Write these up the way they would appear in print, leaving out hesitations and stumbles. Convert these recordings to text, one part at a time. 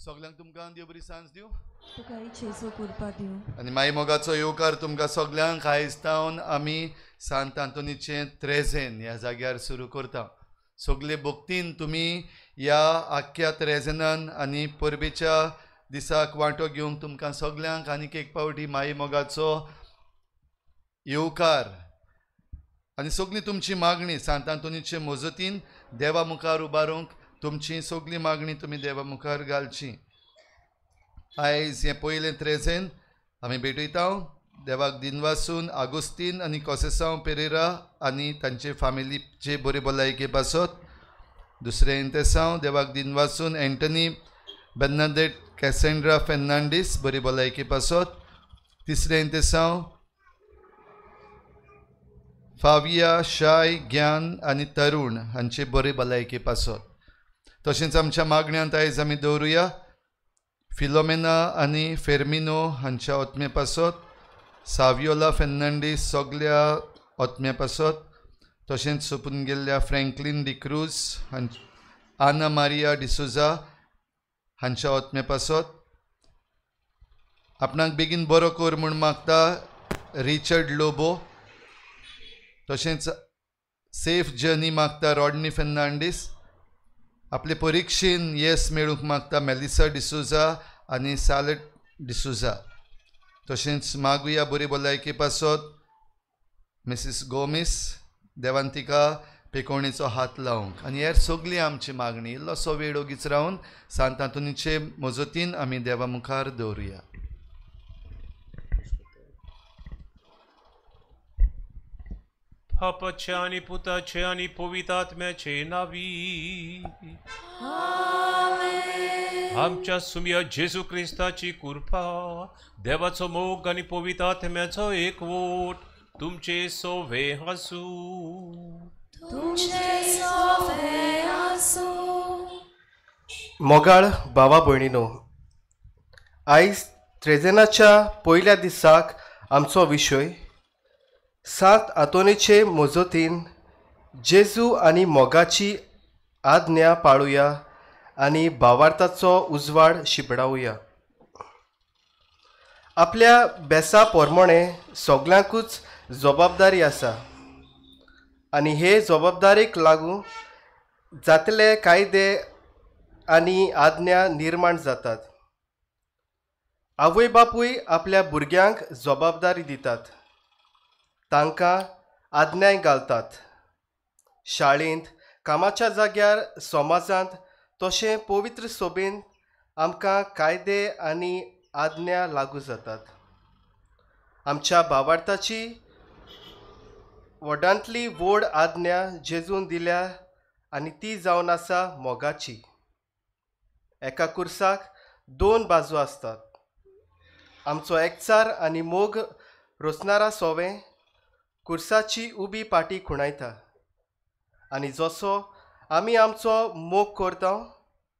सगल्यांक तुमकां देव बरी सांज दिवं तुका जेजू कुरपा दिवं. आनी माई मोगाचो येवकार तुमकां सगल्यांक. आयज तावन आमी सांत आंतोनीचें त्रेझेन ह्या जाग्यार सुरू करता. सगले भक्तीन तुमी ह्या आख्ख्या त्रेझेनान आनी परबेच्या दिसाक वांटो घेवंक तुमकां सगल्यांक आनीक एक पावटी माई मोगाचो येवकार. आनी सगळी तुमची मागणी सांत आंतोनीचे मजतीन देवा मुखार उबारूंक तुमची सगळी मागणी तुमी देवा मुखार घालची. आयज हें पयलें त्रेझेन आमी भेटयता देवाक दिनवासून आगोस्तीन आनी कोसेसांव पेरेरा आनी तांचे फामिलीचे बरे भलायके पासत. दुसरें इंतेसांव देवाक दिनवासून एंटनी बेर्नादेट कॅसेंड्रा फेर्नांडीस बरी भलायके पासत. तिसरें इंतेसांव फाविया शाय ज्ञान आनी तरुण हांचे बरे भलायके पासत. तशेंच आमच्या मागण्यांत आयज आमी दवरुया फिलोमेना आनी फेर्मिनो हांच्या ओतमे पासत, सावियोला फेर्नांडीस सगल्या ओतम्या पासत, तशेंच सोंपून गेल्ल्या फ्रँकलीन डिक्रूज आना मारिया डिसोजा हांच्या ओतम्या पासत. आपणाक बेगीन बरो कर म्हूण मागता रिचर्ड लोबो. तशेंच सेफ जर्नी मागता रॉडनी फेर्नांडीस. आपले परिक्षेन येस मेळूंक मागता मेलिसा डिसोजा आनी सालट डिसोजा. तशेंच मागुया बरी भलायके पासत मिसीस गोमीस, देवान तिका पेकोवणेचो हात लावंक. आनी हेर सगळी आमची मागणी इल्लोसो वेळ ओगीच रावन सांत आंतोनीचे मजतीन आमी देवा मुखार दवरुया. बापाचे आनी पुताचे आनी पवित्र आत्म्याचे नावी आमच्या सुम्या जेजू क्रिस्ताची कृपा, देवाचो मोग आनी पवित्र आत्म्याचो एकवट तुमचे सोवे आसूं. मोगाळ भावा भयणीनो, आयज त्रेझेनाच्या पयल्या दिसाक आमचो विशय सांत आंतोनीचे मजतीन जेजू आनी मोगाची आज्ञा पाळुया आनी भावार्थाचो उजवाड शिंपडावया. आपल्या बेसा पोरमोणे सगल्यांकूच जबाबदारी आसा आनी हे जबाबदारीक लागून जातले कायदे आनी आज्ञा निर्माण जातात. आवय बापूय आपल्या भुरग्यांक जबाबदारी दितात, तांकां आज्ञाय घालतात. शाळेंत, कामाच्या जाग्यार, समाजांत तशें पवित्र सोबेन आमकां कायदे आनी आज्ञा लागू जातात. आमच्या भावार्थाची व्हडांतली व्हड आज्ञा जेजून दिल्या आनी ती जावन आसा मोगाची. एका कुर्साक दोन बाजू आसतात. आमचो एकचार आनी मोग रोसणारा सोवें कुर्साची उबी पाटी खुणायता आनी जसो आमी आमचो मोग करता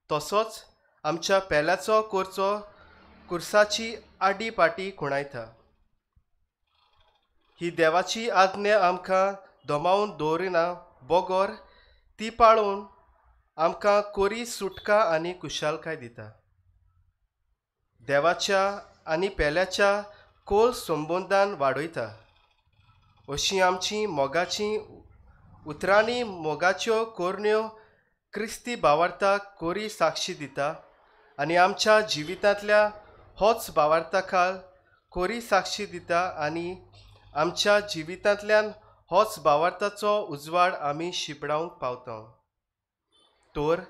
तसोच आमच्या पेल्याचो करचो कुर्साची आडी पाटी खुणायता. ही देवाची आज्ञा आमकां दमावन दवरिना बगर ती पाळून आमकां कोरी सुटका आनी कुशालकाय दिता. देवाच्या आनी पेल्याच्या खोल संबंदान वाडयता. अशी आमची मोगाची उतरांनी मोगाच्यो कोरण्यो क्रिस्ती भावार्थाक कोरी साक्षी दिता आनी आमच्या जिवितांतल्या होच भावार्था खाल कोरी साक्षी दिता आनी आमच्या जिवितांतल्यान होच भावार्थाचो उजवाड आमी शिंपडावंक पावता. तर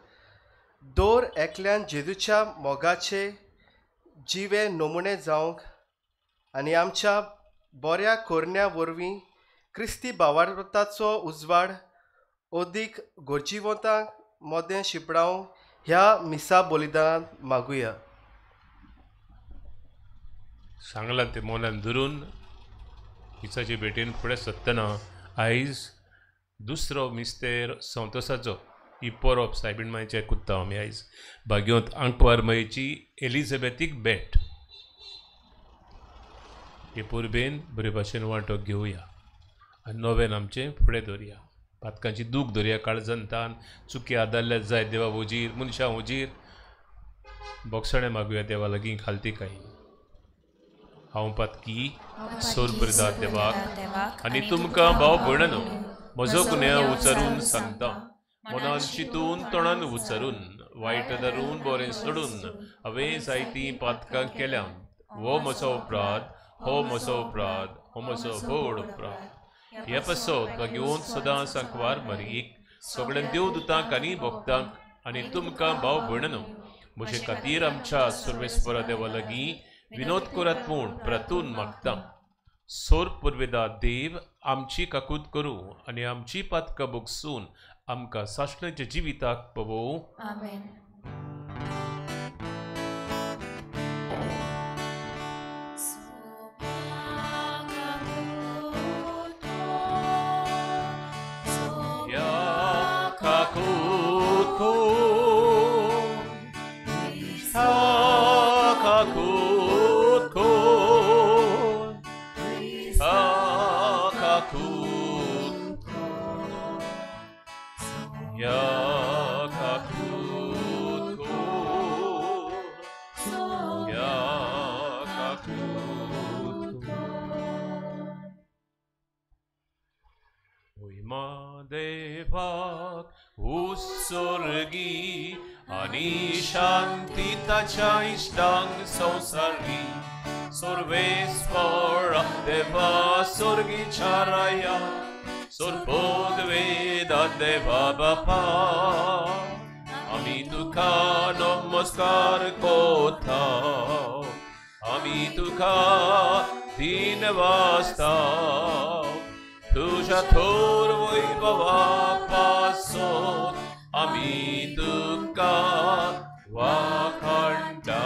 दर एकल्यान जेजूच्या मोगाचे जिवे नमुने जावंक आनी आमच्या बऱ्या कोरण्या वरवीं क्रिस्ती भावार्थाचो उजवाड अदीक गरजेवंतां मदें शिंपडावंक ह्या मिसा बलिदानांत मागुया. सांगलां तें मोलान धरून मिसाचे भेटेन फुडें सरतना आयज दुसरो मिस्तेर संतोसाचो ही परब सायबीण मायचे कुत्ता आमी आयज भाग्योंत आंकवार मायची एलिझाबेथीक भेट हे परबेन बरे भाशेन वांटो घेवया आनी नवेन आमचें फुडें दवरया. पातकांची दूख दवरया काळजान तान चुकी आदारल्यार जाय देवा वजीर मनशां वजीर बोगसणें मागुया देवा लागीं खालती कांय. हांव पातकी सोरबरदा देवाक आनी तुमकां भाव भयणांनो म्हजो गुन्यांव उचारून सांगता. मनान चिंतून तोंडान उचारून वायट धरून बरें सोडून हांवें जायतीं पातकां केल्यांत. हो म्हजो अपराध, हो म्हजो अपराध, हो म्हजो व्हड अपराध. हे पासत घेवन सदां सांकवार मारयेक सगळ्या देवदूतांक आनी भक्तांक आनी तुमकां भाव भयणांनो म्हजे खातीर आमच्या सर्वेस्परा देवा लागीं विनोद करात म्हूण प्रातून मागता. सोर पुर्वेदा देव आमची काकूत करूं आनी आमची पातकां भोगसून आमकां सासणाच्या जिविताक पवोवं. आमेन. शांती ताच्या इश्टांक संवसारी सर्वेस्पर देवा स्वर्गीच्या राया सोरपोदवेदा देवा बापा आमी तुका नमस्कार कोता, आमी तुका दीन वास्ता. तुज्या थोर वैभवा पासोत आमी तुका वाखाणटा.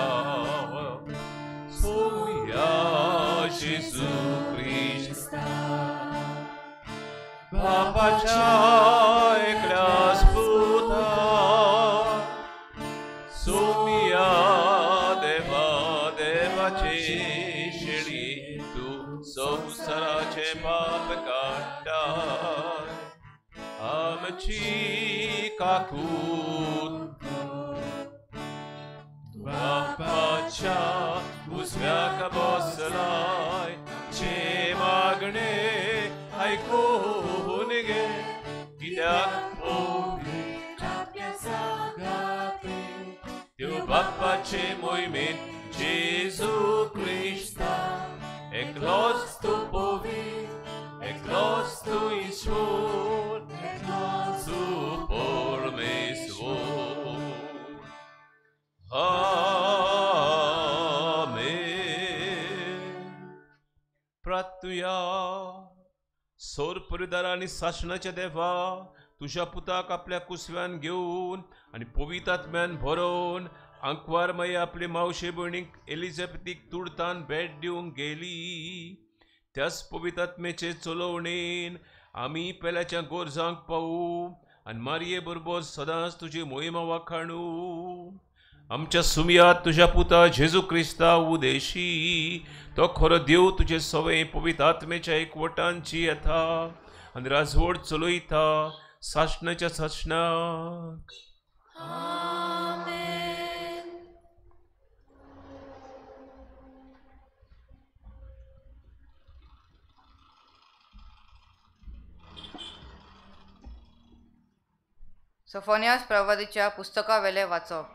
सोया जेजू क्रिस्ता बापाच्या एकल्याच पुता सोमिया देवा देवाचे शेळी तूं संवसाराचे पाप काडटा आमची काकूत. बापाच्या उजव्याक बसलाय चे मागणे आयकून घे कित्याक त्यो बापाचे मोहिमेंत जेजू क्रिस्ता एकलोच तूं पवित्र, एकलोच तूं ईश्वर, एकलोच तूं परमेश्वर. आमेन. प्रार्थुया. सोर परिदार आनी सासणाच्या देवा तुज्या पुताक आपल्या कुसव्यान घेवन आनी पवित्र आत्म्यान भरोवन आंकवार माई आपले मावशे भयणीक एलिझाबेथीक तुर्तान भेट दिवंक गेली. त्याच पवित्र आत्म्याचे चलोवणेन आमी पेल्याच्या गोरजांक पावूं आनी मारये बरोबर सदांच तुजी मोहिमा वाखाणू. आमच्या सुमयात तुज्या पुता जेजू क्रिस्ता उदेशी तो खरो देव तुजे सवे पवित्र आत्मेच्या एकवटांची येता आनी राजवट चलयता सासणाच्या सासणाक. आमेन. सोफोनियास प्रवादीच्या पुस्तकावेलें वाचप.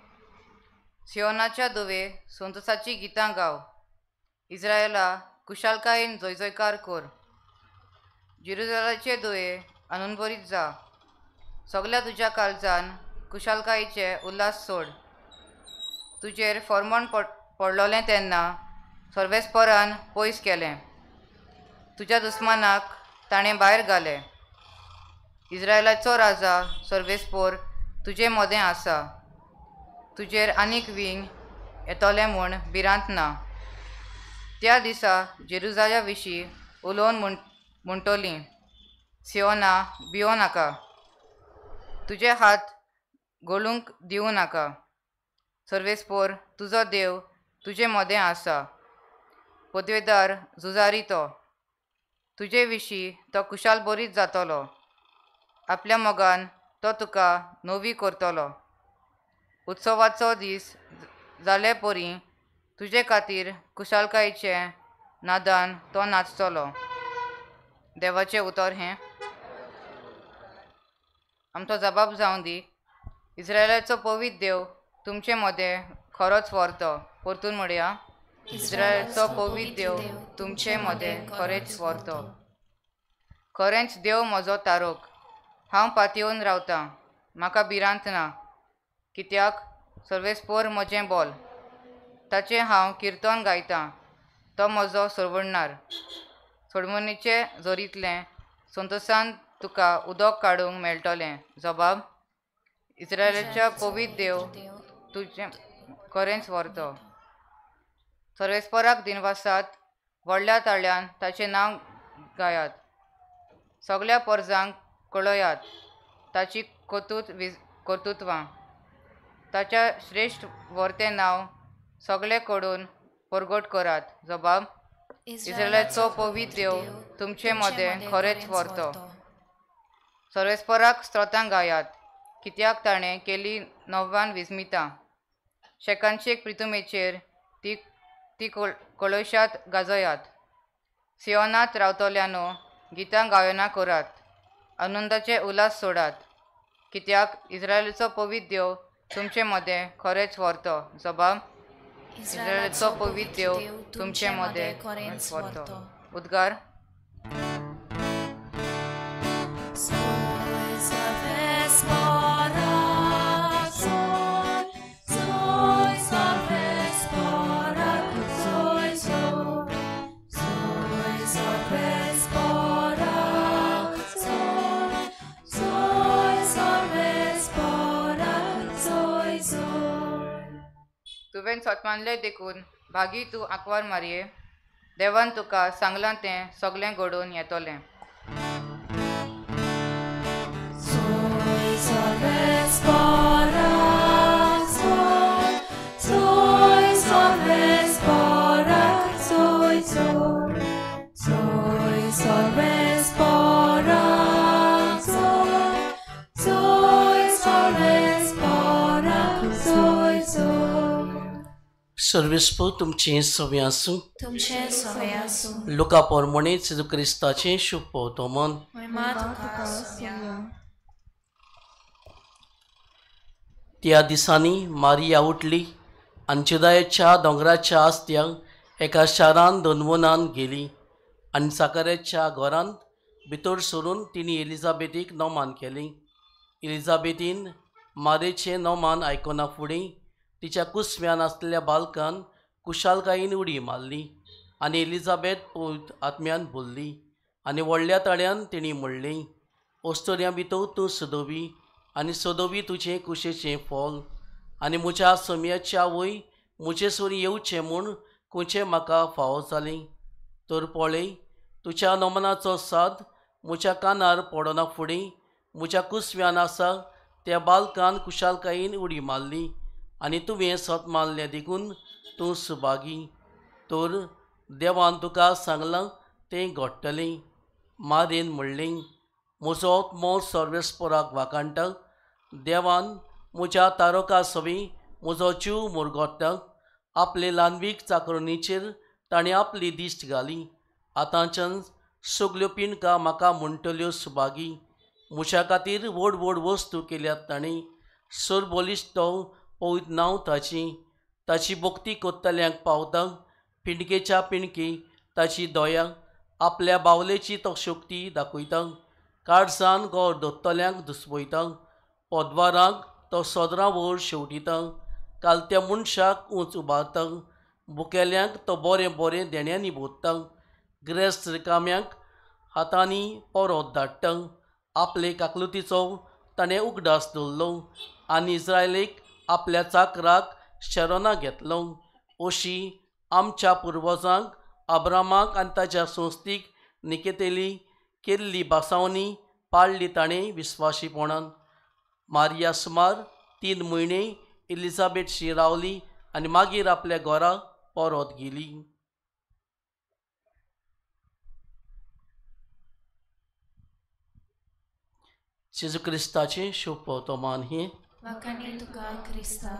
सियोनाच्या दुवे संतोसाची गितां गाव, इस्रायला कुशालकायेन जयजयकार कर. जेरुजलाचे दुवे आनंदभरीत जा, सगल्या तुज्या काळजान कुशालकायेचे उल्हास सोड. तुजेर फॉर्मण पडलोलें तेन्ना सर्वेस्परान पयस केलें, तुज्या दुस्मानाक ताणें भायर घालें. इस्रायलाचो राजा सर्वेस्पोर तुजे मदें आसा, तुजेर आनीक वींग येतलें म्हूण भिरांत ना. त्या दिसा जेरुजाल्या विशीं उलोवन म्हणटलीं, सियोना भियो नाका, तुजे हात गळूंक दिवं नाका. सर्वेस्पोर तुजो देव तुजे मदें आसा, पदवेदार झुजारी तो, तुजे विशीं तो कुशाल बरीच जातलो, आपल्या मोगान तो तुका नवी करतलो. उत्सवाचो दीस जाले परी तुजे खातीर कुशालकायेचे नादान तो नाचतलो. देवाचें उतर हें. आमचो जबाब जावं दी. इस्रायलाचो पवित्र देव तुमचे मदें खरोच व्हरतो. परतून म्हणया, इस्रायलाचो पवित्र देव तुमचे मदें खरेंच व्हरतो. खरेंच देव म्हजो तारोक, हांव पातयेवन रावतां, म्हाका भिरांत ना, कित्याक सर्वेस्पोर म्हजें बोल, ताचें हांव किर्तन गायतां, तो म्हजो सोडवणणार. सोडमणीचे जोरींतलें संतोसान तुका उदक काडूंक मेळटलें. जबाब, इस्रायलाच्या पवित्र देव तुजें खरेंच व्हरतो. सर्वेस्पराक दिनवासात, व्हडल्या ताळ्यान ताचें नांव गायात, सगळ्या परजांक कळयात ताची कर्तुत्वां, ताच्या श्रेश्ठ व्हरतें नांव सगळे कडून परगट करात. जबाब, इस्रायलाचो पवित्र देव तुमचे मदें खरेंच व्हरतो. सर्वेस्पराक स्तोत्रां गायात, कित्याक ताणें केली नव्वान विस्मितां, शेकानशेक प्रितुमेचेर ती ती कळशात गाजयात. सियोनांत रावतल्यानो गितां गायनां करात, आनंदाचे उल्हास सोडात, कित्याक इस्रायलाचो पवित्र देव तुमचे मदें खरेंच व्हरतो. जबाब, इस्रायलाचो पवित्र देव तुमचे मदें खरेंच व्हरतो. उद्गार. तुवें सतमानलें देखून भागी तूं आंकवार मारये, देवान तुका सांगलां तें सगळें घडोवन येतलें. सर्वेस्पोर तुमचें सवें आसूं. लुका पोरमोणे जेजू क्रिस्ताचें शुभ पोवतोमन. त्या दिसांनी मारिया उठली आनी जुदायाच्या दोंगराच्या आस्त्या एका शारान दोनवनान गेली आनी साकाऱ्याच्या घरांत भितर सरून तिणी एलिझाबेथीक नोमान केली. एलिझाबेथीन मारेचें नोमान आयकना फुडें तिच्या कुसव्यान आसलेल्या बालकान कुशालकायेन उडी मारली आनी एलिझाबेथ पवित्र आत्म्यान भरली आनी व्हडल्या ताळ्यान तिणी म्हणलें, अस्तुऱ्यां भितर तूं सदोवी आनी सदोवी तुजें कुशेचें फल, आनी म्हज्या सम्याच्या आवय म्हजे सरी येवचें म्हूण खंयचें म्हाका फावो जालें. तर पळय, तुज्या नमनाचो साद म्हज्या कानार पडना फुडें म्हज्या कुसव्यान आसा त्या बालकान कुशालकायेन उडी मारली आनी तुवें सत मानलें देखून तूं सुभागी. तर देवान तुका सांगलां तें घडटलें. मारेन म्हणलें, म्हजो आत्मो सर्वेस्पराक वाखाणटा, देवान म्हज्या तारका सवी म्हजो जीव मुरगोट्टा. आपले ल्हानवीक चाकरणीचेर ताणें आपली दिश्ट घाली. आतांच्यान सगल्यो पिंडकां म्हाका म्हणटल्यो सुभागी. म्हज्या खातीर व्हड व्हड वस्तू केल्यात ताणें. सरबलिश्ट तो पवित्र नांव ताची. ताची भक्ती कोत्तल्यांक पावता. पिंडकेच्या पिंडकी ताची दया. आपल्या बावलेची तो शक्ती दाखयता. काळजान गोर दोत्तल्यांक दुसवयता. पदवारांक तो सदरां वयर शेवटिता. कालत्या मनशाक उंच उबारता. बुकेल्यांक तो बरें बरें देण्यांनी भरता. ग्रेस्त रिकाम्यांक हातांनी परत धाडटा. आपले काकलुतीचो ताणें उगडास दवरलो आनी इस्रायलीक आपल्या चाकराक शरणा घेतलो. अशी आमच्या पुर्वजांक अब्रामाक आनी ताच्या संस्थीक निकेतेली केल्ली बासावणी पाळ्ळी ताणें विस्वाशीपणान. मारिया सुमार 3 म्हयने एलिझाबेथशी रावली आनी मागीर आपल्या घरा परत गेली. जेजू क्रिस्ताचें शुभ मान हें. वाखाणी तुका क्रिस्ता.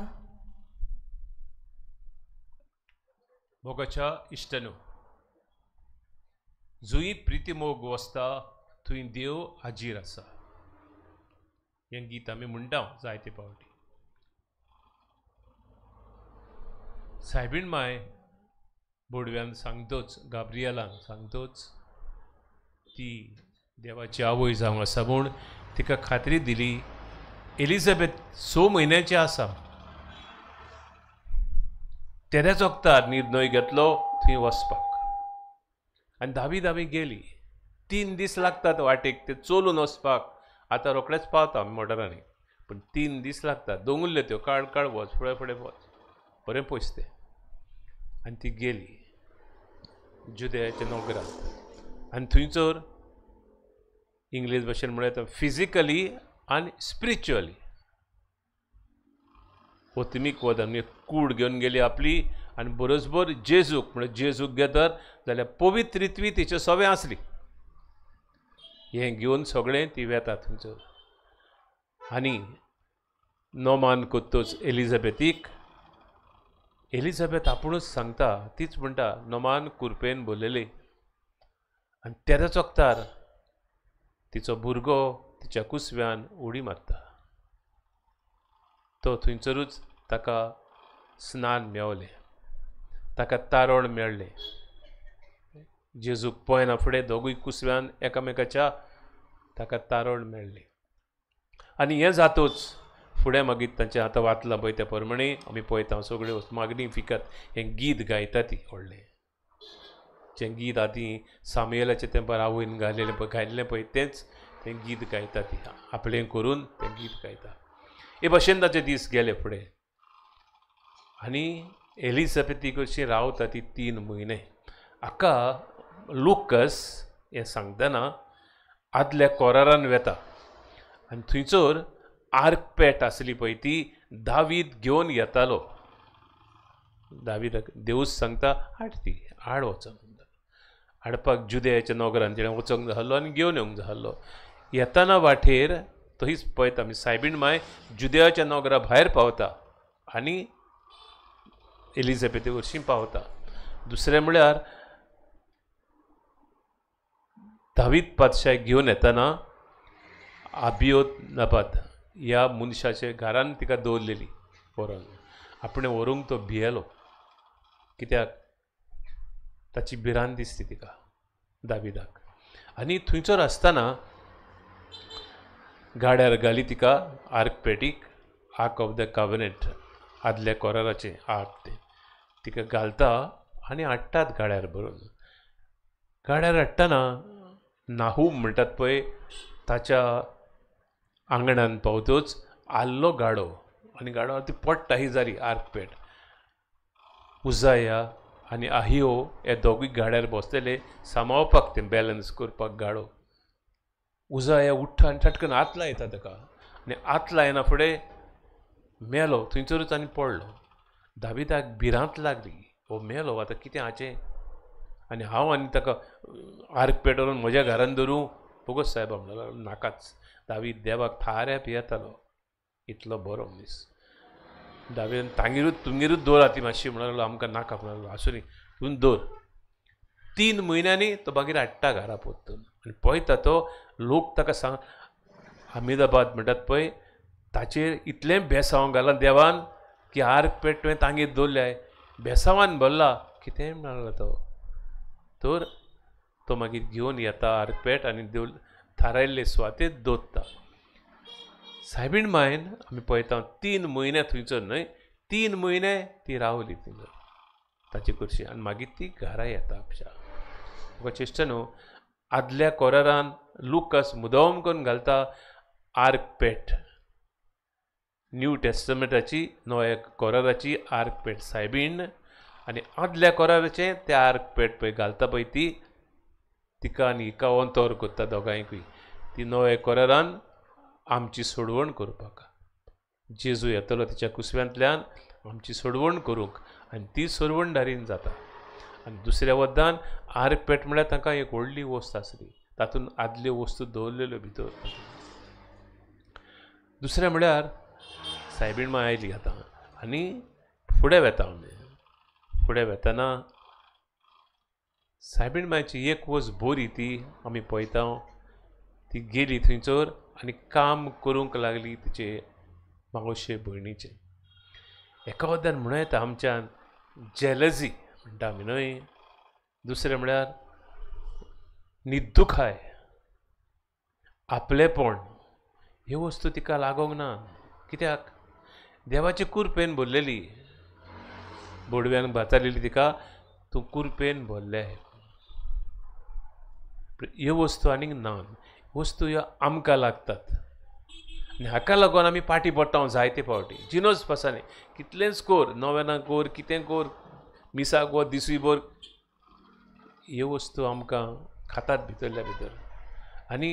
मोगाच्या इश्टानो, जुंय प्रितीमोग वसता थंय देव हाजीर आसा. हें गीत आमी म्हणटा जायते फावटी. सायबीण माय बोडव्यान सांगतोच, गाब्रियलान सांगतोच ती देवाची आवय जावंक आसा म्हूण तिका खात्री दिली. एलिझाबेथ 6 म्हयन्याची आसा तेन्नाच वखतार निर्णय घेतलो थंय वचपाक आनी धावी धावी गेली. 3 दीस लागतात वाटेक ते चलून वचपाक. आतां रोखडेच पावता आमी मोटरांनी, पूण 3 दीस लागतात. दोंगुल्ल्यो त्यो काळ काळ वच, फुडें फुडें वच, बरें पयस तें. आनी ती गेली जुदयाच्या नगरांत आनी थंयसर इंग्लीश भाशेन म्हळ्यार फिजिकली आनी स्पिरिच्युअली ओतमीक वता. म्हणजे कूड घेवन गेली आपली आनी बरोबर जेजूक, म्हळ्यार जेजूक घेतर जाल्यार पवित्र रितवी तिचे सवें आसली. हें घेवन सगळें ती वेता थंयसर आनी नोमान कोत्तोच एलिझाबेथीक. एलिझाबेथ आपुणूच सांगता, तीच म्हणटा नोमान कुरपेन बोलयली. आनी तेन्नाच वखतार तिचो भुरगो तिच्या कुसव्यान उडी मारता. तो थंयसरूच ताका स्नान मेवलें, ताका तारण मेळ्ळें. जेजूक पळयना फुडें दोगूय कुसव्यान एकामेकाच्या ताका तारण मेळ्ळें. आनी हें जातूच फुडें मागीर तांचें आतां वाचलां पळय त्या प्रमाणे आमी पळयता सगळ्यो मागणी फिकत हें गीत गायता ती व्हडलें जें गीत आदीं सामुएलाच्या तेंपार आवयन गायलेलें पळय, गायल्लें पळय तेंच तें गीत गायता ती आपलें करून तें गीत गायता. हे भशेन ताचे दीस गेले फुडें आनी एलिझाबेथी कशी रावता ती 3 म्हयने. हाका लुकस हें सांगतना आदल्या कोरारान वेता आनी थंयसर आर्कपेट आसली पळय ती दावीद घेवन येतालो. दावीदाक देवूच सांगता हाड ती, हाड वचोंक म्हणटा. हाडपाक जुदयाच्या नगरान तिणें वचोंक जाल्लो आनी घेवन येवंक जाल्लो. येताना वाटेर थंयच पळयता आमी सायबीण माय जुदयाच्या नगरा भायर पावता आनी एलिझाबेथी वरशीं पावता. दुसरें म्हळ्यार दावीद पातशाक घेवन येताना आबियोत नबाद ह्या मनशाच्या घरान तिका दवरलेली व्हरोन. आपणें व्हरूंक तो भियेलो, कित्याक ताची भिरांत दिसली तिका दाविदाक. आनी थंयसर आसतना गाड्यार घाली तिका आर्कपेटीक, आर्क ऑफ the covenant, आदल्या कोराराचें आर्क तें तिका घालता आनी हाडटात गाड्यार भरून. गाड्यार हाडटना नाहूम म्हणटात पळय ताच्या आंगणान पावतोच आल्लो गाडो आनी गाडो ती पडटा ही जाली आर्कपेट. उजाया आनी आहियो हे दोगूय गाड्यार बसलेले सांबाळपाक तें बॅलन्स करपाक गाडो. उजाया उठ्ठा आनी ठटकन हात लायता ताका आनी हात लायना फुडें मेलो थंयसरूच आनी पडलो. दाविदाक भिरांत लागली, हो मेलो आतां कितें हाचें, आनी हांव आनी ताका आर्कपेट व्हरून म्हज्या घरान धरूं बोगस सायबा म्हणलो नाकाच. दावीद देवाक थाऱ्या पियेतालो, इतलो बरो मनीस. दावीदान तांगेरूच तुमगेरूच दवरा ती मातशी म्हणलो, आमकां नाका म्हणलो, आसूं न्ही तूं दवर. 3 म्हयन्यांनी तो मागीर हाडटा घरा परतून आनी पळयता तो लोक ताका सांग अहमदाबाद म्हणटात पळय ताचेर इतलें बेसांव घालां देवान की आर्कपेट तुवें तांगेर दवरल्याय, बेसांवान भरला कितें म्हणलो तो. तर तो मागीर घेवन येता आर्कपेट आनी देव थारायल्ले सुवातेर दवरता. सायबीण मायन आमी पळयता 3 म्हयने थंयसर न्हय, 3 म्हयने ती रावली थंयसर ताचे कुर्शी आनी मागीर ती घरा येता आपशा. तुका चेश्टा न्हू आदल्या कोरारान लुकस मुदम करून घालता आर्कपेट, न्यू टेस्टमेंटाची नव्या कोराराची आर्कपेट सायबीण आनी आदल्या कोराराचें तें आर्कपेट पळय घालता पळय ती तिका आनी हिका अंतर करता दोगांयकूय. ती नव्या कोरारान आमची सोडवण करपाक जेजू येतलो तिच्या कुसव्यांतल्यान आमची सोडवण करूंक आनी ती सोडवण दारीन जाता. आनी दुसऱ्या वद्दान आर्कपेट म्हळ्यार तांकां एक व्हडली वस्त आसली, तातूंत आदल्यो वस्तू दवरलेल्यो भितर. दुसरें म्हळ्यार सायबीण माय आयली आतां आनी फुडें वेता आमी. फुडें वेतना सायबीण मायची एक वस्त बरी ती आमी पळयता, ती गेली थंयसर आनी काम करूंक लागली तिचे मावशे भयणीचें. एका वद्दान म्हणूं येता आमच्यान जेलजी म्हणटा आमी न्हय, दुसरें म्हळ्यार निद्दुखाय, आपलेपण, ह्यो वस्तू तिका लागोंक ना. कित्याक? देवाची कुरपेन भरलेली, बोडव्यान भाचारलेली तिका, तूं कुरपेन भरले. ह्यो वस्तू आनीक ना, वस्तू ह्यो आमकां लागतात आनी हाका लागून आमी पाटी पडटा जायते फावटी. जिनोस पासांनी कितलेंच कोर, नोवेनां कोर, कितें कोर, मिसाक वच दिसूय भर, ह्यो वस्तू आमकां खातात भितरल्या भितर आनी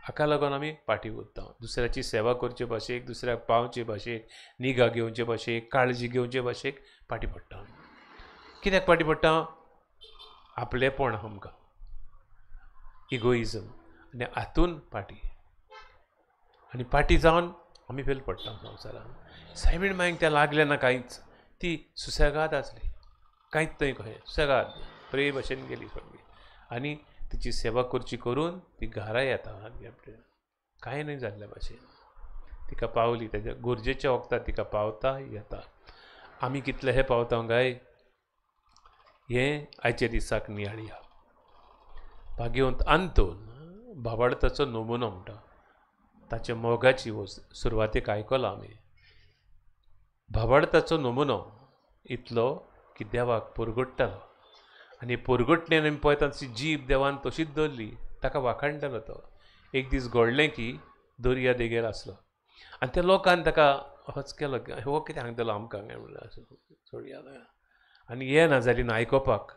हाका लागून आमी पाटी उरता. दुसऱ्याची सेवा करचे भाशेक, दुसऱ्याक पावचे भाशेक, निगा घेवचे भाशेक, काळजी घेवचे भाशेक पाटी पडटा. कित्याक पाटी पडटा? आपलेपण आमकां, इगोइजम, आनी हातून पाटी, आनी पाटी जावन आमी फेल पडटा संवसारान. सायबीण मायक तें लागलें ना कांयच, ती सुसेगाद आसली, कांयच थंय कहें सुसेगाद बरे भशेन गेली सगळी आनी तिची सेवा करची करून ती घरा येता. कांय न्हय जाल्ल्या भाशेन तिका पावली, तेज्या गरजेच्या वखदां तिका पावता येता. आमी कितले हे पावता काय हें आयच्या दिसाक नियाळया. भाग्यवंत आंतोन भावार्थाचो नमुनो म्हणटा, ताच्या मोगाची वस्त सुरवातेक आयकला आमी. भावार्थाचो नमुनो इतलो की देवाक पुरगुट्टालो आनी पुरगुटणेन आमी पळयता तशी जीब देवान तशीच दवरली, ताका वाखाणटालो तो. एक दीस घडलें की दर्या देगेर आसलो आनी त्या लोकान ताका होच केलो, हो कितें सांगतलो आमकां काय म्हणल्यार सोडया आनी ये ना जाली ना आयकोपाक.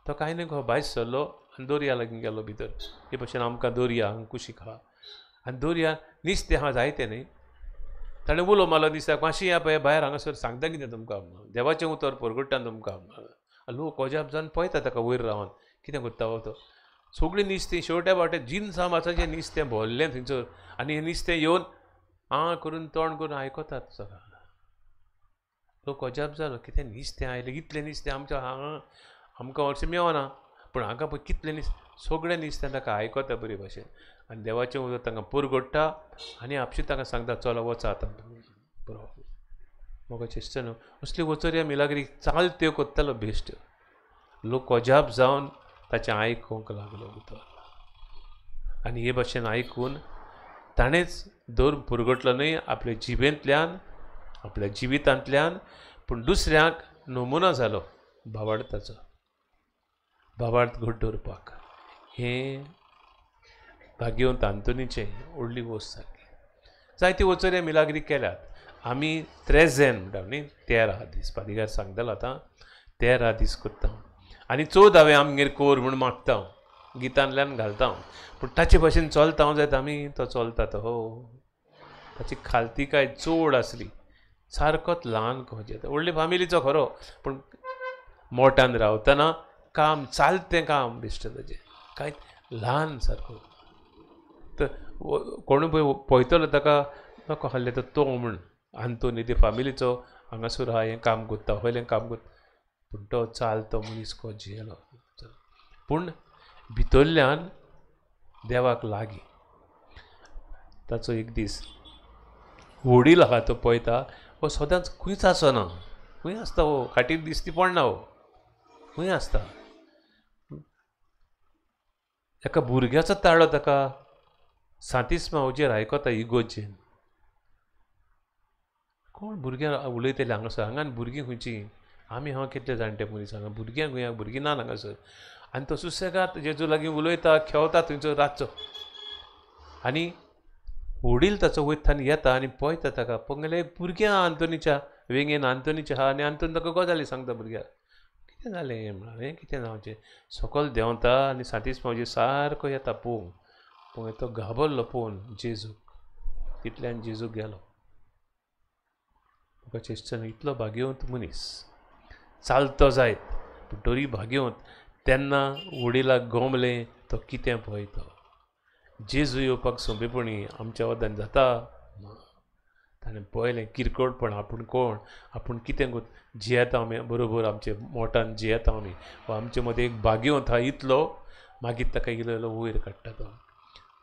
तो कांय न्हय गो भायर सरलो आनी दर्या लागीं गेलो भितर. हे भशेन आमकां दर्या हांगा कुशीक आहा आनी दर्या नुस्तें आहा जायतें न्हय. ताणें उलो मारलो नुस्त्याक, मातशें या पळय भायर हांगासर सांगता कितें तुमकां, देवाचें उतर परगट्टा तुमकां. लोक अजाप जावन पळयता ताका वयर रावन कितें करता हो तो. सगळीं नुस्तीं शेवट्या वाटे जिनसां मासाचें नुस्तें भरलें थंयसर आनी हें नुस्तें येवन आं करून तोंड करून आयकतात सगळें. लोक अजाप जालो, कितें नुस्तें आयलें, इतलें नुस्तें आमच्या हांगा आमकां हरशीं मेवना, पूण हांगा पळय कितलें नुस्तें, सगळें नुस्तें ताका आयकता बरे भाशेन आनी देवाचें उतर तांकां पुरगोडटा आनी आपशीं तांकां सांगता चलो वचा आतां तुमी बरो. म्हाका चेश्टा न्हू असली वचोरया मिलाग्री चालत्यो करतालो बेश्ट. लोक अजाप जावन ताचें आयकूंक लागलो उतर आनी हे भाशेन आयकून ताणेंच धर्म पुरगटलो न्हय आपल्या जिबेंतल्यान, आपल्या जिवितांतल्यान, पूण दुसऱ्यांक नमुना जालो भावार्थाचो, भावार्थ घट दवरपाक. हें भाग्यवंत आंतोनीचें व्हडली वस्त सारकी. जायती वचोरया मिलाग्री केल्यात आमी. त्रेझेन म्हणटा न्ही, 13 दीस पादिगार सांगतालो आतां, 13 दीस करता आनी 14वें आमगेर कोर म्हूण मागता, गितांतल्यान घालता, पूण ताचे भाशेन चलता जायत आमी, तो चलता तो हो. ताची खालतिकाय चड आसली, सारकोच ल्हान कहो व्हडले फामिलीचो खरो, पूण मोटान रावतना काम चालतें काम बेश्टें ताजें कांय ल्हान सारको. तर कोणूय पळय पळयतलो ताका नको आहलें तर तो म्हूण आंतोनी ते फामिलीचो हांगासर आहा, हें काम करता वयलें काम करता, पूण तो चालतो मनीस को जियेलो. पूण भितरल्यान देवाक लागीं. ताचो एक दीस वडील आहा तो पळयता, हो सदांच खंयच आसना, खंय आसता हो, खाटीर दिसती पडना, हो खंय आसता. एका भुरग्याचो ताळो ताका सांतीस मावजेर आयकता इगोजेन. कोण भुरग्यां उलयतले हांगासर, हांगा भुरगीं खंयचीं, आमी हांव कितले जाणटे मनीस हांगा, भुरग्यांक खंय, भुरगीं ना हांगासर. आनी तो सुसेगाद जेजू लागीं उलयता, खेळता थंयसर रातचो. आनी वडील ताचो वयता येता आनी पळयता ताका, पळयले भुरग्यां आंतोनीच्या वेंगेन आंतोनीच्या आहा आनी आंतोनी ताका गजाली सांगता भुरग्याक, कितें जालें म्हणलें, हें कितें जावचें. सकयल देंवता आनी सांतीस मावजी सारको येता पळोवंक, पळय तो घाबरलो पळोवन जेजूक, तितल्यान जेजू गेलो. म्हाका चेश्टन इतलो भाग्यवंत मनीस चालतो जायत, पूण तरी भाग्यवंत. तेन्ना वडिलाक गोमलें तो कितें पळयता. जेजू येवपाक सोंपेपणी आमच्या वदान जाता ना. ताणें पळयलें किरकोळपण, आपूण कोण, आपूण कितें जियेता आमी, बरोबर आमचे मोटान जियेता आमी, वा आमचे मदें एक भाग्यवंत आहा इतलो, मागीर ताका इलो इलो वयर काडटा तो.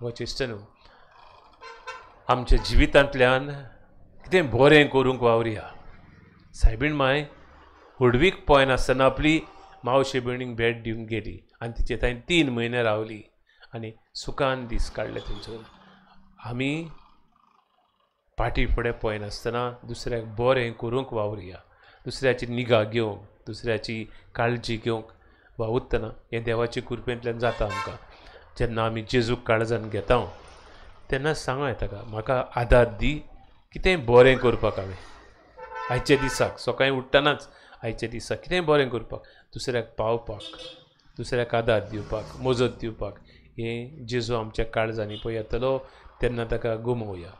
हो चेश्टा न्हू आमच्या जिवितांतल्यान कितें बरें करूंक वावरुया. सायबीण माय व्हडवीक पळयनासतना आपली मावशे भयणीक भेट दिवंक गेली आनी तिचे थंय 3 म्हयने रावली आनी सुखान दीस काडले थंयसर. आमी फाटीं फुडें पळयनासतना दुसऱ्याक बरें करूंक वावरुया, दुसऱ्याची निगा घेवंक, दुसऱ्याची काळजी घेवंक वावुरतना हें देवाचे कृपेंतल्यान जाता आमकां. जेन्ना आमी जेजूक काळजान घेता तेन्ना सांगूं येता ताका, म्हाका आदार दी कितेंय बरें करपाक. हांवें आयच्या दिसाक सकाळीं उठ्ठनाच आयच्या दिसाक कितेंय बरें करपाक, दुसऱ्याक पावपाक, दुसऱ्याक आदार दिवपाक, मजत दिवपाक, हें जेजू आमच्या काळजांनी पळय येतलो तेन्ना ताका गुमोवया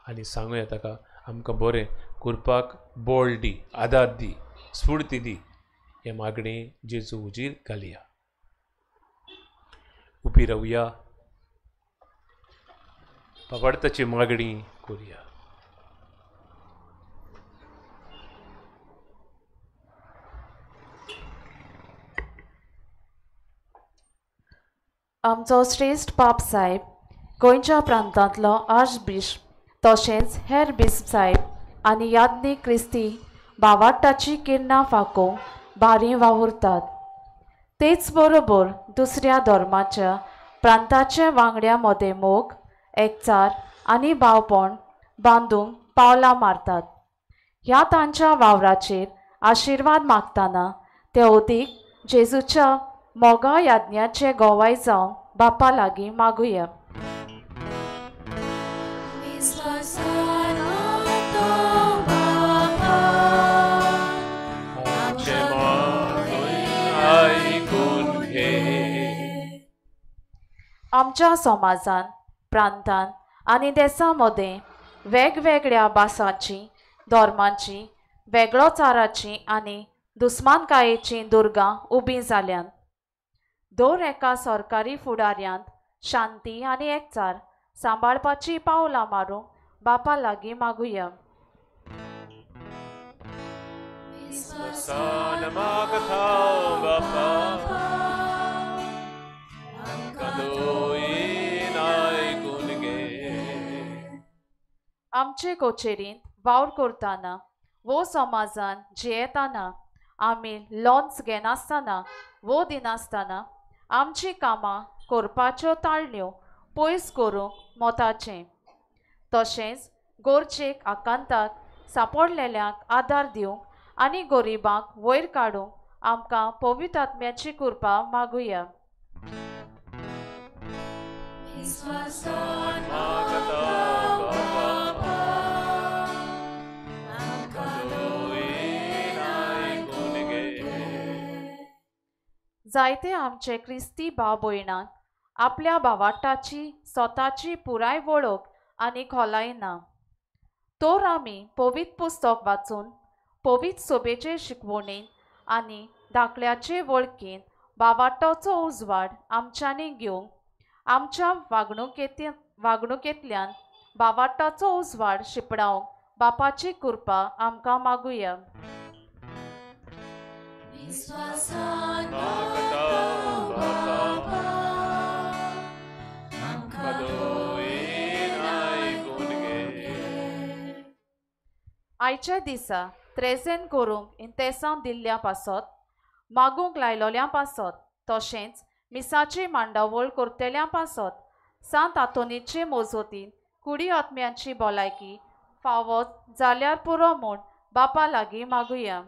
आनी सांगूया ताका आमकां बरें करपाक बळ दी, आदार दी, स्फूर्ती दी. हें मागणें जेजू हुजीर घालया. उबी रावया, बाबार्थाची मागणी करुया. आमचो श्रेश्ठ पाप साहेब गोंयच्या प्रांतांतलो आर्चबिशप तशेंच हेर बिस्प साहेब आनी याज्ञीक क्रिस्ती भावार्ताची किरणां फाकोवंक भारी वावुरतात. तेच बरोबर दुसऱ्या धर्माच्या प्रांताच्या वांगड्यां मदें मोग, एकचार आनी भावपण बांदूंक पावलां मारतात. ह्या तांच्या वावराचेर आशिर्वाद मागतना ते अदीक जेजूच्या मोगा याज्ञाचे गोवाय जावन बापा लागीं मागुया. आमच्या समाजान, प्रांतान आनी देसा मदें वेगवेगळ्या भासांची, धर्मांची, वेगळोचाराची आनी दुस्मानकायेचीं दुर्गां उबीं जाल्यांत. दर एका सरकारी फुडाऱ्यांत शांती आनी एकचार सांबाळपाची पावलां मारूंक बापा लागीं मागुया. आमचे कचेरींत वावर करतना वो समाजान जियेतना आमी लोन्स घेनासतना वो दिनासतना आमची कामां करपाच्यो ताळण्यो पयस करूंक मताचें, तशेंच गरजेक आकांताक सांपडलेल्यांक आदार दिवंक आनी गरिबांक वयर काडूंक आमकां पवित्र आत्म्याची कृपा मागुया. जायते आमचे क्रिस्ती भाव भयणांक आपल्या भावार्ताची स्वताची पुराय वळख आनी खोलाय ना, तर आमी पवित्र पुस्तक वाचून पवित्र सोबेचे शिकवणेन आनी दाखल्याचे वळखीन भावार्ताचो उजवाड आमच्यांनी घेवंक आमच्या वागणुकेंतल्यान भावार्ताचो उजवाड शिंपडावंक बापाची कृपा आमकां मागुया. आयच्या दिसा त्रेजेन करूंक इंतेसांव दिल्ल्या पासत, मागूंक लायलोल्या पासत, तशेंच मिसाची मांडावळ करतल्या पासत सांत आंतोनीचे मोजोतीन कुडी आत्म्यांची भलायकी फावो जाल्यार पुरो म्हूण बापा लागीं मागुया.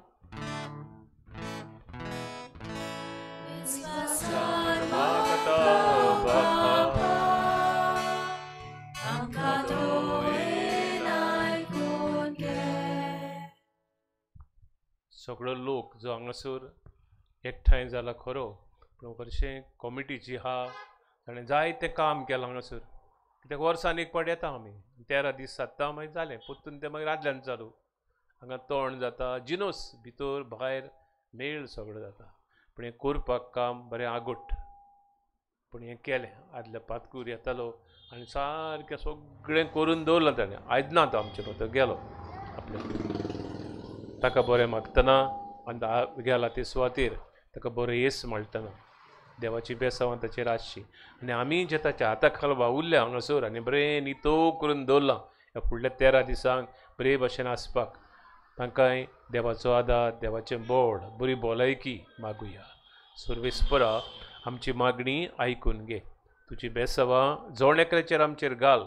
सगळो लोक जो हांगासर एकठांय जाला खरो, पूण हरशीं कॉमिटीची आहा ताणें जायतें काम केलां हांगासर. कित्याक वर्सान एक फावट येता आमी, 13 दीस सादता, मागीर जालें, परतून तें मागीर आदल्यान चालू. हांगा तोंड जाता, जिनोस भितर भायर मेळ सगळो जाता, पूण हें करपाक काम बरें आगोट. पूण हें केलें. आदल्या पातकूर येतालो आनी सारकें सगळें करून दवरलां ताणें. आयज ना तो आमचे तो गेलो आपल्या. ताका बरें मागतना आनी गेला ते सुवातेर ताका बरें येस मेळटना देवाची बेसांवां ताचेर आसची. आनी आमी जे ताच्या हाता खाल वावुरल्या हांगासर आनी बरें नितो करून दवरलां ह्या फुडल्या 13 दिसांक बरे भशेन आसपाक तांकांय देवाचो आदार, देवाचें बोड, बरी भलायकी मागुया. सर्वेस्परा आमची मागणी आयकून घे. तुजी बेसांवां जण एकल्याचेर आमचेर घाल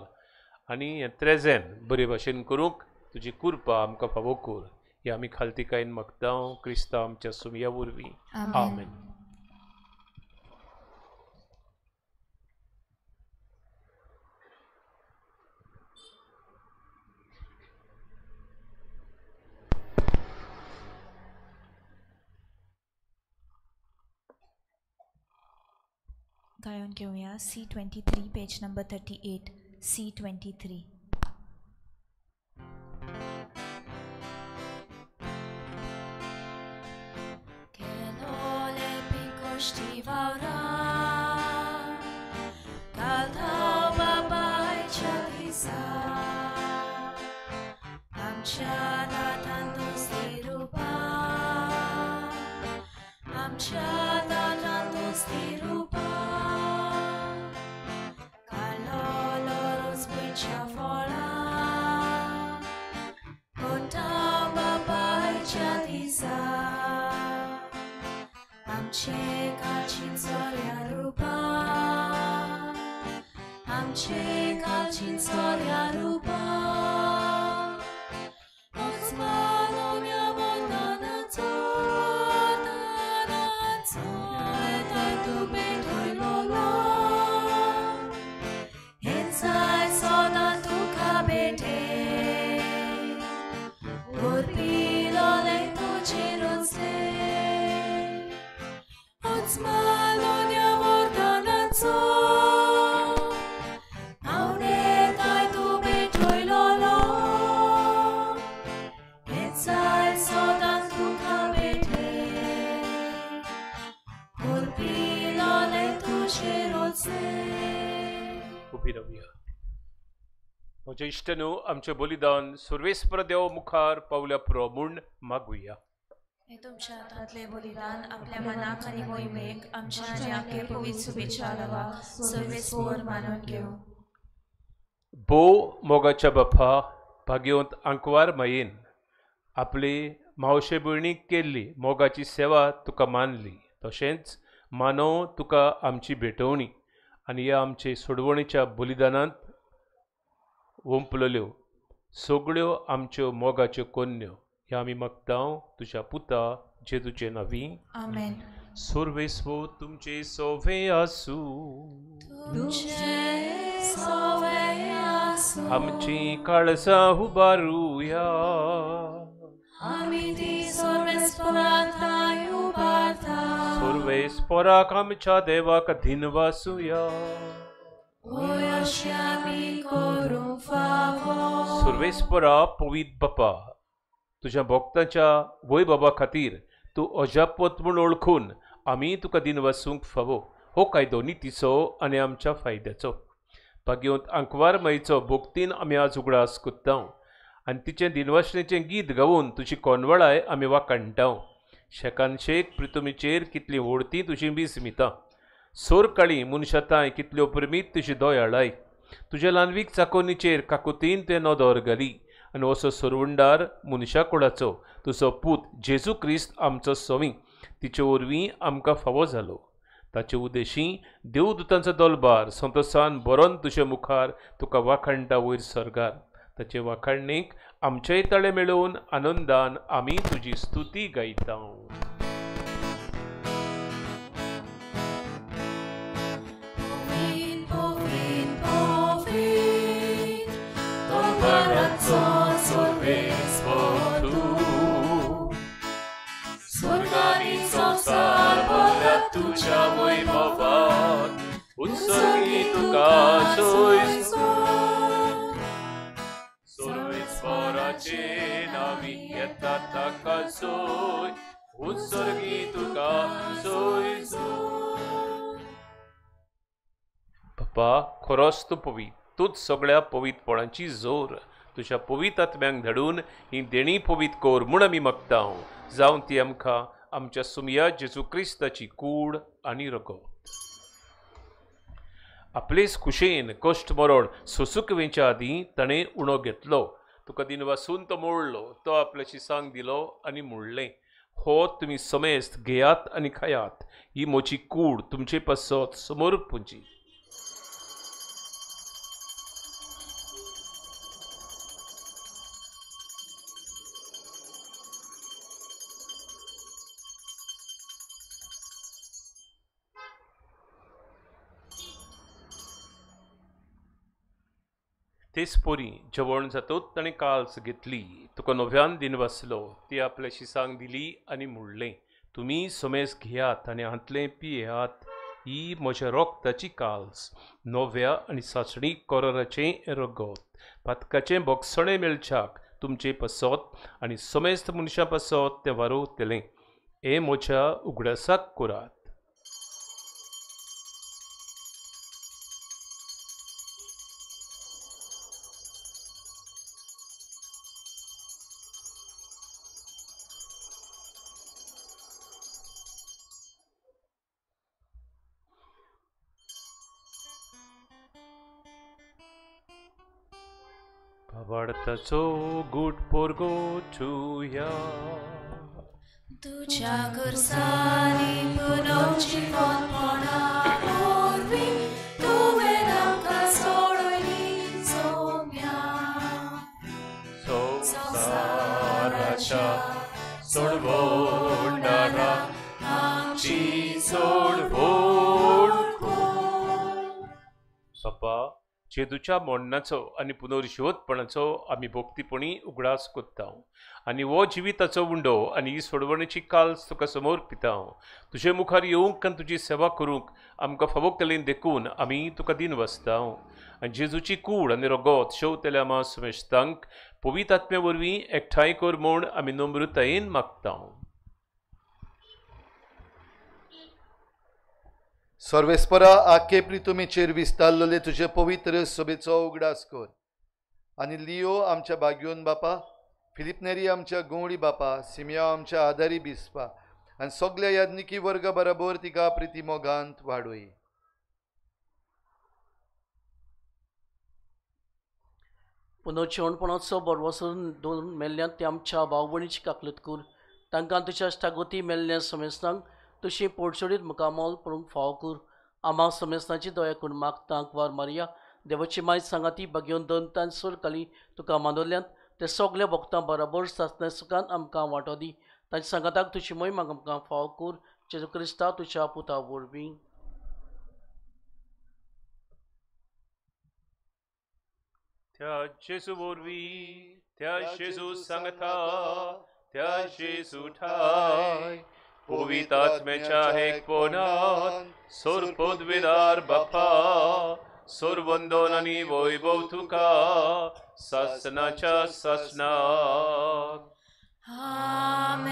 आनी हें त्रेजेन बरे भशेन करूंक तुजी कृपा आमकां फावो कर. हे आमी खालतीकायेन मागता क्रिस्तांव आमच्या सुमया वरवीं. आमेन. गायन घेवया C23 page number 38. C23. उबी रावया. म्हज्या इश्टनू, आमचें बलिदान सर्वेस्पर देव मुखार पावल्या पुरो म्हूण मागुया. हे तुमच्या हातांतलें बलिदान आपल्या मनाक आनी मोहिमेक आमच्या आनी आमगे पवित्र शुभेच्छा लवाक सर्वेस्पर मानून घेवं. भोव मोगाच्या बापा, भाग्यवंत आंकवार मायेन आपले मावशे भयणीक केल्ली मोगाची सेवा तुका मानली, तशेंच मानव तुका आमची भेटवणी आनी ह्या आमचे सोडवणीच्या बलिदानांत ओंपलेल्यो सगळ्यो आमच्यो मोगाच्यो कोन्न्यो ह्या आमी मागता तुज्या पुता जेजूचे नांवी. आमेन. सर्वेस्पर तुमचे सोवे आसूं. आमची काळजां उबारुया. सर्वेस्पराक आमच्या देवाक धिनवासुया. सर्वेस्परा पवित्र बापा, तुज्या भक्तांच्या वय बाबा खातीर तूं अजापत म्हूण वळखून आमी तुका दिनवासूंक फावो. हो कायदो नितीचो आनी आमच्या फायद्याचो. भाग्यवंत आंकवार माईचो भक्तीन आमी आज उगडास कोत्ता आनी तिचें दिनवासणेचें गीत गावन तुजी कोनवळाय आमी वाखाणटा. शेकानशेक प्रितुमीचेर कितली व्हडती तुजी विस्मिता, सोरकाळी मनशाताय कितल्यो प्रमीत तुजी दयाळाय, तुज्या ल्हानवीक चाकोनीचेर काकुतीन तुवें नदर घाली आनी असो सरवंडार मनशा कुळाचो तुजो पूत जेजू क्रिस्त आमचो स्वामी तिचे वरवीं आमकां फावो जालो. ताचे उदेशी देवदूतांचो दलबार संतोसान बरोन तुजे मुखार तुका वाखाणटा वयर सर्गार. ताचे वाखाणणेक आमचेय ताळे मेळोवन आनंदान आमी तुजी स्तुती गायता. तुझ्या वैभवान उत्सर्गी तुका सर्वेस्पराचे नावी येता ताका सोय उत्सर्गी तुका सोय. बाप्पा खरोच तूं पवीत, तूंच सगळ्या पवित्रपणाची जोर. तुज्या पवीत आत्म्यांक धाडून ही देणी पवीत कर म्हूण आमी मागता, जावन ती आमकां आमच्या सुमया जेजू क्रिस्ताची कूड आनी रगत. आपलेच खुशेन कश्ट मरण सोसूक वेच्या आदीं ताणें उणो घेतलो. तुका दिन वासून तो मोडलो, तो आपल्याची सांग दिलो आनी म्हणलें, हो तुमी समेस्त घेयात आनी खायात, ही म्हजी कूड तुमचे पासत समोर पुंजी. तेच पोरी जेवण जातूच ताणें काल्स घेतली, तुका नव्यान दिन वाचलो, ती आपल्याशी सांग दिली आनी म्हणलें, तुमी समेस घेयात आनी हांतलें पियेयात, ही म्हज्या रोगताची काल्स, नव्या आनी सासणी कोराचें रगत, पातकाचें बोगसणें मेळच्याक तुमचे पासत आनी समेस्त मनशां पासत तें वारोवतलें. हें म्हज्या उगडासाक करात. भावार्थाचो गूट पोरगोचुया. तुज्या खुर्सांनी पुनर्जिवनपणा वरवीं तुवें आमकां सोडयली सोम्या. संवसाराच्या सोडवणारा आमची सोडवण कर. बापा, जेजूच्या मरणाचो आनी पुनर्जिवतपणाचो आमी भक्तीपणी उगडास कोत्ता आनी हो जिविताचो उंडो आनी ही सोडवणेची काल्स तुका समोर पिता. तुजे मुखार येवंक आनी तुजी सेवा करूंक आमकां फावो केलें देखून आमी तुका दिन वाचता. आनी जेजूची कूड आनी रगत शेवतल्या आमा सुमेस्तांक पवित्र आत्म्या वरवीं एकठांय कर म्हूण आमी नम्रतायेन मागता. सर्वेस्परा आखे प्रितुमेचेर विस्तारलेले तुजे पवित्र सभेचो उगडास कर आनी लियो आमच्या बागयोन बापा, फिलिप नेरी आमच्या गोवडी बापा, सिमिया आमच्या आदारी बिस्पा आनी सगल्या याज्ञिकी वर्गा बराबर तिका प्रिती मोगांत वाडोय. पुनर्जिवणपणाचो बरवसून दोन मेल्ल्यान ते आमच्या भाव भयणीची काकलूत कर, तांकां तुज्या इश्टागती मेल्ल्या समेस्तांक तुशी पोडसोडीत मुखामोल पळोवंक फावो कर. आमा समेस्तांची दया करून मागता वार मारिया देवाची मायत सांगाती बागेवन दोन तान सोर खाली तुका मानवल्यान ते सगल्या भक्तां बराबर सासणा सुखान आमकां वांटो दी. तांच्या सांगाताक तुजी मोहीम आमकां फावो कर, जेजू क्रिस्ता तुज्या पुता वरवीं. त्या जेजू वरवीं, त्या जेजू सांगता, त्या जेजू ठाय, पवित्र आत्म्याच्या एकपणान सोर पदवीदार बापा, सोरवंदन आनी वैभव तुका सासनाच्या सासनाक. आमेन.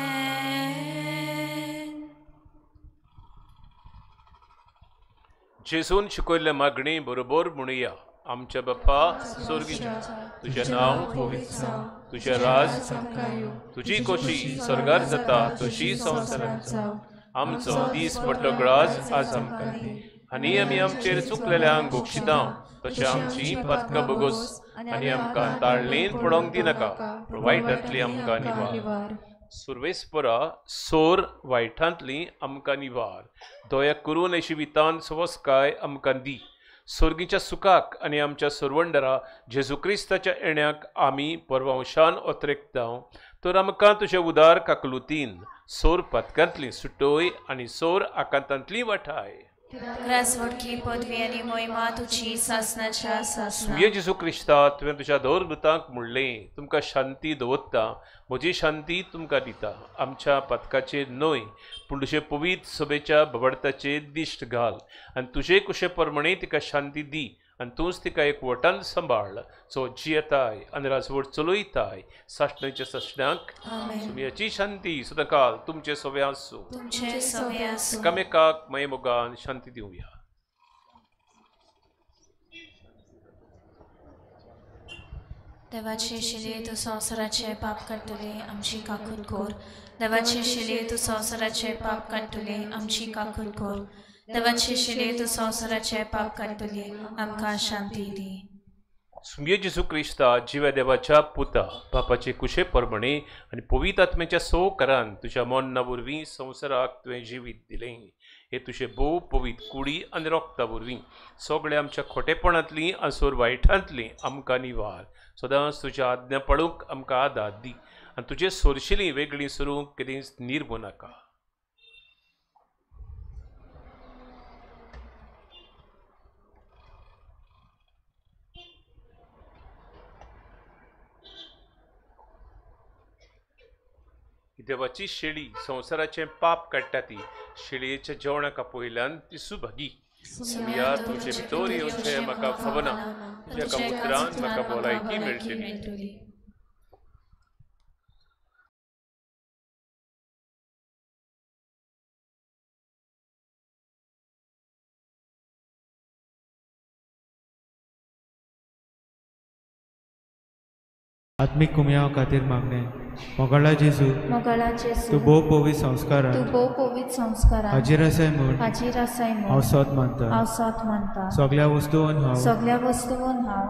जेजून शिकयल्ले मागणी बरोबर म्हणुया. आमच्या बापा स्वर्गीच्या, तुजें नांव पवित्र जावं, तुजें राज, तुजी खोशी स्वर्गार जाता तशी संवसारांत जावं. आमचो दीस पडलो ग्रास आज आमकां दी आनी आमी आमचेर चुकलेल्यांक गोक्षिता तशें आमची पातकां भोगोस आनी आमकां ताळणेन पडोवंक दिनाका, पूण वायटांतली आमकां निवार. सुर्वेस्परा सोर वायटांतली आमकां निवार. दया करून अशी वितान सवस्काय आमकां दी. स्वर्गीच्या सुखाक आनी आमच्या सरवंडरा जेजू क्रिस्ताच्या येण्याक आमी परवंशान ओतरेकता. तर आमकां तुजे उदार काकलुतीन सोर पातकांतली सुटोय आनी सोर आकांतांतली वाठाय. जेजू क्रिस्ता, तुवें तुज्या दौरभूतांक म्हणलें, तुमकां शांती दवरता, म्हजी शांती तुमकां दिता. आमच्या पातकाचेर न्हय पूण तुजे पवित्र सभेच्या भवडताचेर दिश्ट घाल आनी तुजे कुशे प्रमाणे तिका शांती दी आनी तूंच तिका एक वटान सांबाळ, सो जियेताय आनी राजवट चलयताय सासणाच्या सासणाक. सुमयाची शांती सदांकाल तुमचे सवे आसूं. एकामेकाक मायेमोगान शांती दिवया. देवाचे शिले तूं संवसाराचे पाप काडटले आमची काकूट कोर. देवाचे शिले तूं संवसाराचे पाप काडटले आमची काकूट कोर. देवाचे शिले तूं संवसाराचे पाप काडटले आमकां शांती दी. सुमये जेजू क्रिस्ता जिव्या देवाच्या पुता बापाचे कुशे परमणे आनी पवित्र आत्म्याच्या सोकरान तुज्या मन्ना वरवीं संवसाराक तुवें जिवीत दिलें. हे तुजे भोव पवित्र कुडी आनी रोगता वरवीं सगळ्या आमच्या खोटेपणांतलीं आनी सोर वायटांतलीं आमकां निवार. सदांच तुज्या आज्ञा पाळूंक आमकां आदार दी आनी तुजे सोरशिलीं वेगळीं सरूंक केदींच निर्मू नाका. देवाची शेळी संवसाराचें पाप काडटा ती शेळयेच्या जेवणाक आपयल्यान ती सुभागी. सुमया तुजे भितर येवचें म्हाका खबरना, तुज्या एका उतरान म्हाका भलायकी मेळटली. आत्मीक कुमयाव खातीर मागणें. मोगाळा जेजू, तूं भोव पवित्र संस्कारान हाजीर आसाय म्हूण हांव सोद मानता. सगळ्या वस्तून हांव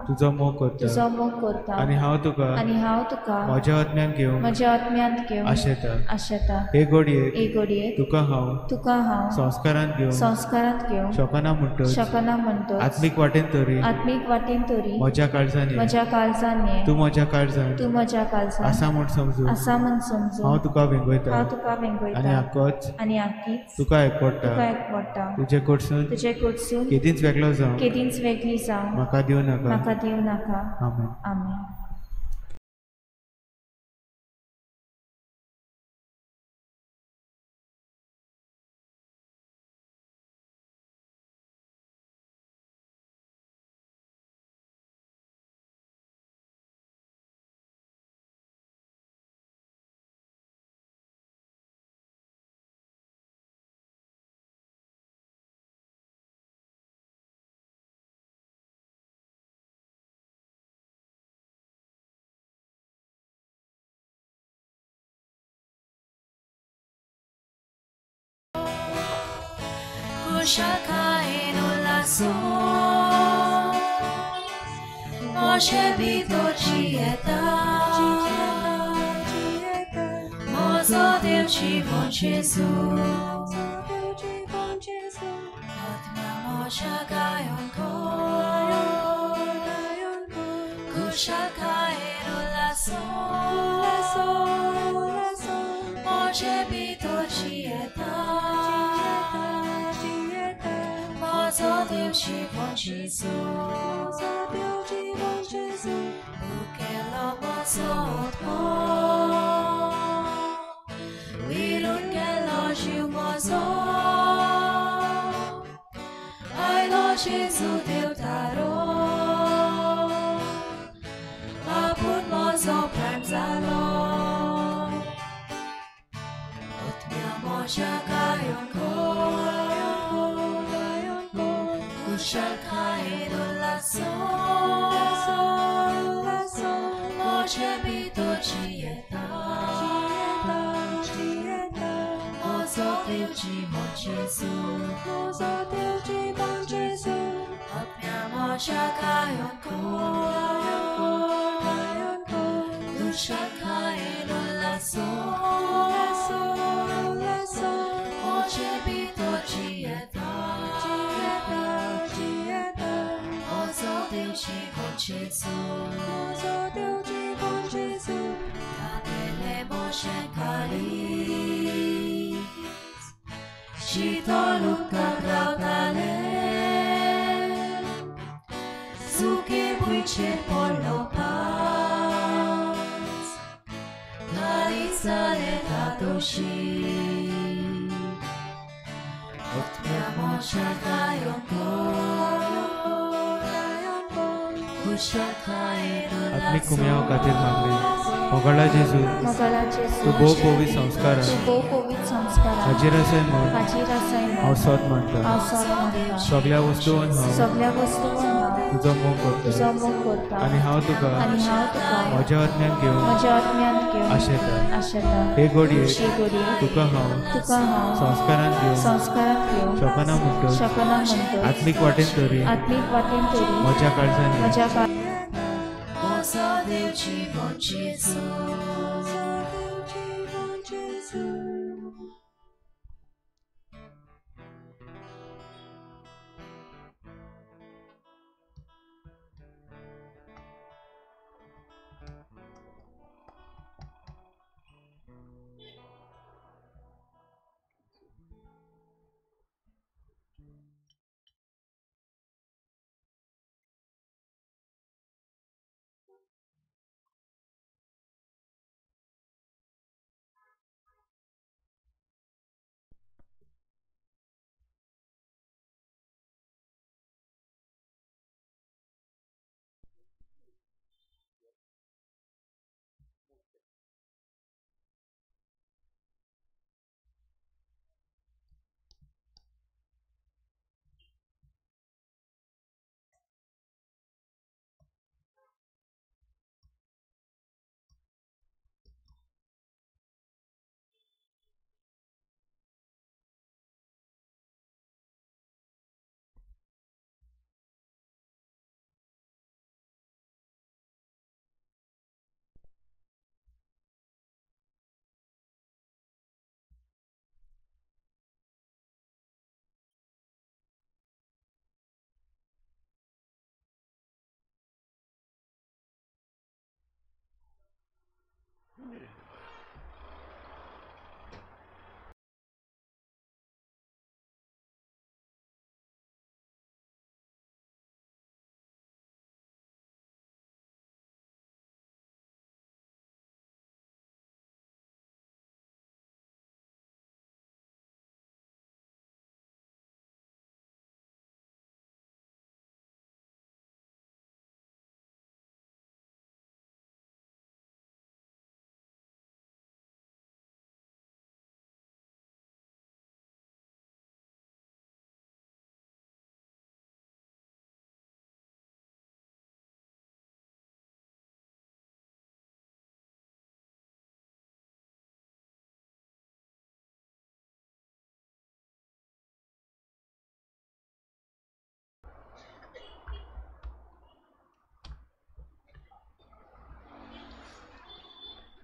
तुजो मोग करता आनी हांव तुका म्हज्या आत्म्यान घेवंक आशेता. हे घडयेक तुका हांव संस्कारांत घेवंक शकना म्हणटच आत्मीक वाटेन तरी म्हज्या काळजान ये. तूं म्हज्या काळजान आसा म्हूण समजून हांव तुका वेंगयता आनी आक्कीच तुका एकवटा. तुजे कडसून केदींच वेगळो जावं म्हाका दिवं नाका. आमेन. आमेन. Moshe भितर जियेता म्हजो देव जिवन जेजू. आत्म्या म्हज्या गायन कर खुशालकायेन उल्हासो म्हजे भितर जियेता म्हजो देव जिवन जेजू. उकेलो म्हजो आत्मो विरून गेलो जीव म्हजो आयलो जेजू देवतारो आपूण म्हजो प्राण जालो. आत्म्या म्हज्या गायन कर खुशालकायेन उल्हासो म्हजे भितर जियेता म्हजो देव जिवन जेजू. आत्म्या म्हज्या गायन कर खुशालकायेन उल्हासो म्हजे भितर जियेता म्हजो देव जिवन जेजू. कादेले म्हजें काळीज शीतळ उदकाक रावतालें सुके भुंयचेर पडलो पावस काळीज जालें धादोशी. आत्म्या म्हज्या गायन कर आत्मीक कुमयाव खातीर मागणें. मोगाळा जेजू, तूं भोव पवित्र संस्कारान हाजीर आसाय म्हूण हांव सोद मानता. सगळ्या वस्तून हांव तुजो मोग करता आनी हांव तुका म्हज्या आत्म्यांत घेवन आशेता। हे घडये तुका हांव संस्कारांत घेवन शकना म्हणटच आत्मीक वाटेन तरी म्हज्या काळजांनी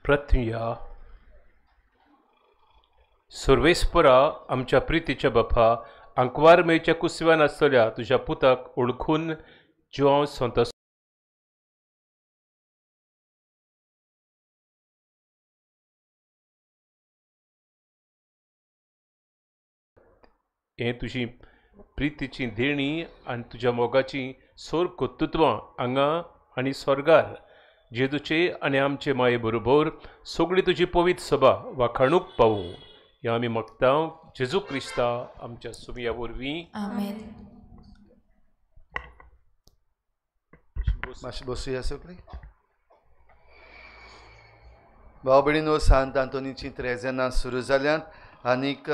प्रथया सर्वेस्परा आमच्या प्रितीच्या बापा आंकवार मेळच्या कुसव्यान आसतल्या तुज्या पुताक ओळखून जिवांव संतोष हें तुजी प्रितीची देणी आनी तुज्या मोगाची सोर कर्तृत्वां हांगा आनी स्वर्गार जेजूचे आनी आमचे माये बरोबर सगळी तुजी पवित्र सभा वाखाणूक पावूं ह्या आमी मागता जेजू क्रिस्ता आमच्या सुमया वरवीं आमेन। मातशें बसुया सगळीं। भाव भयणीनो, सांत आंतोनीची त्रेजेनां सुरू जाल्यांत आनीक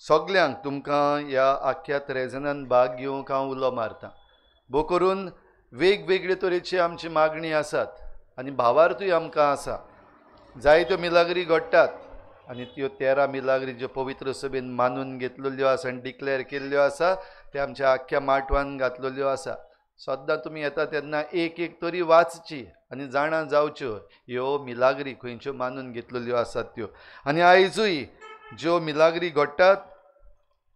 सगल्यांक तुमकां ह्या आख्ख्या त्रेजेनान भाग घेवंक हांव उलो मारतां। भोव करून वेगवेगळे तरेची आमची मागणी आसात आनी भावार्थूय आमकां आसा। जायत्यो मिलाग्री घडटात आनी त्यो 13 मिलाग्री ज्यो पवित्र सभेन मानून घेतलेल्यो आसा आनी डिक्लेर केल्ल्यो आसा त्यो आमच्या आख्ख्या माटवान घातलेल्यो आसा। सद्दां तुमी येता तेन्ना एक एक तरी वाचची आनी जाणा जावच्यो ह्यो मिलाग्री खंयच्यो मानून घेतलेल्यो आसात त्यो। आनी आयजूय ज्यो मिलाग्री घडटात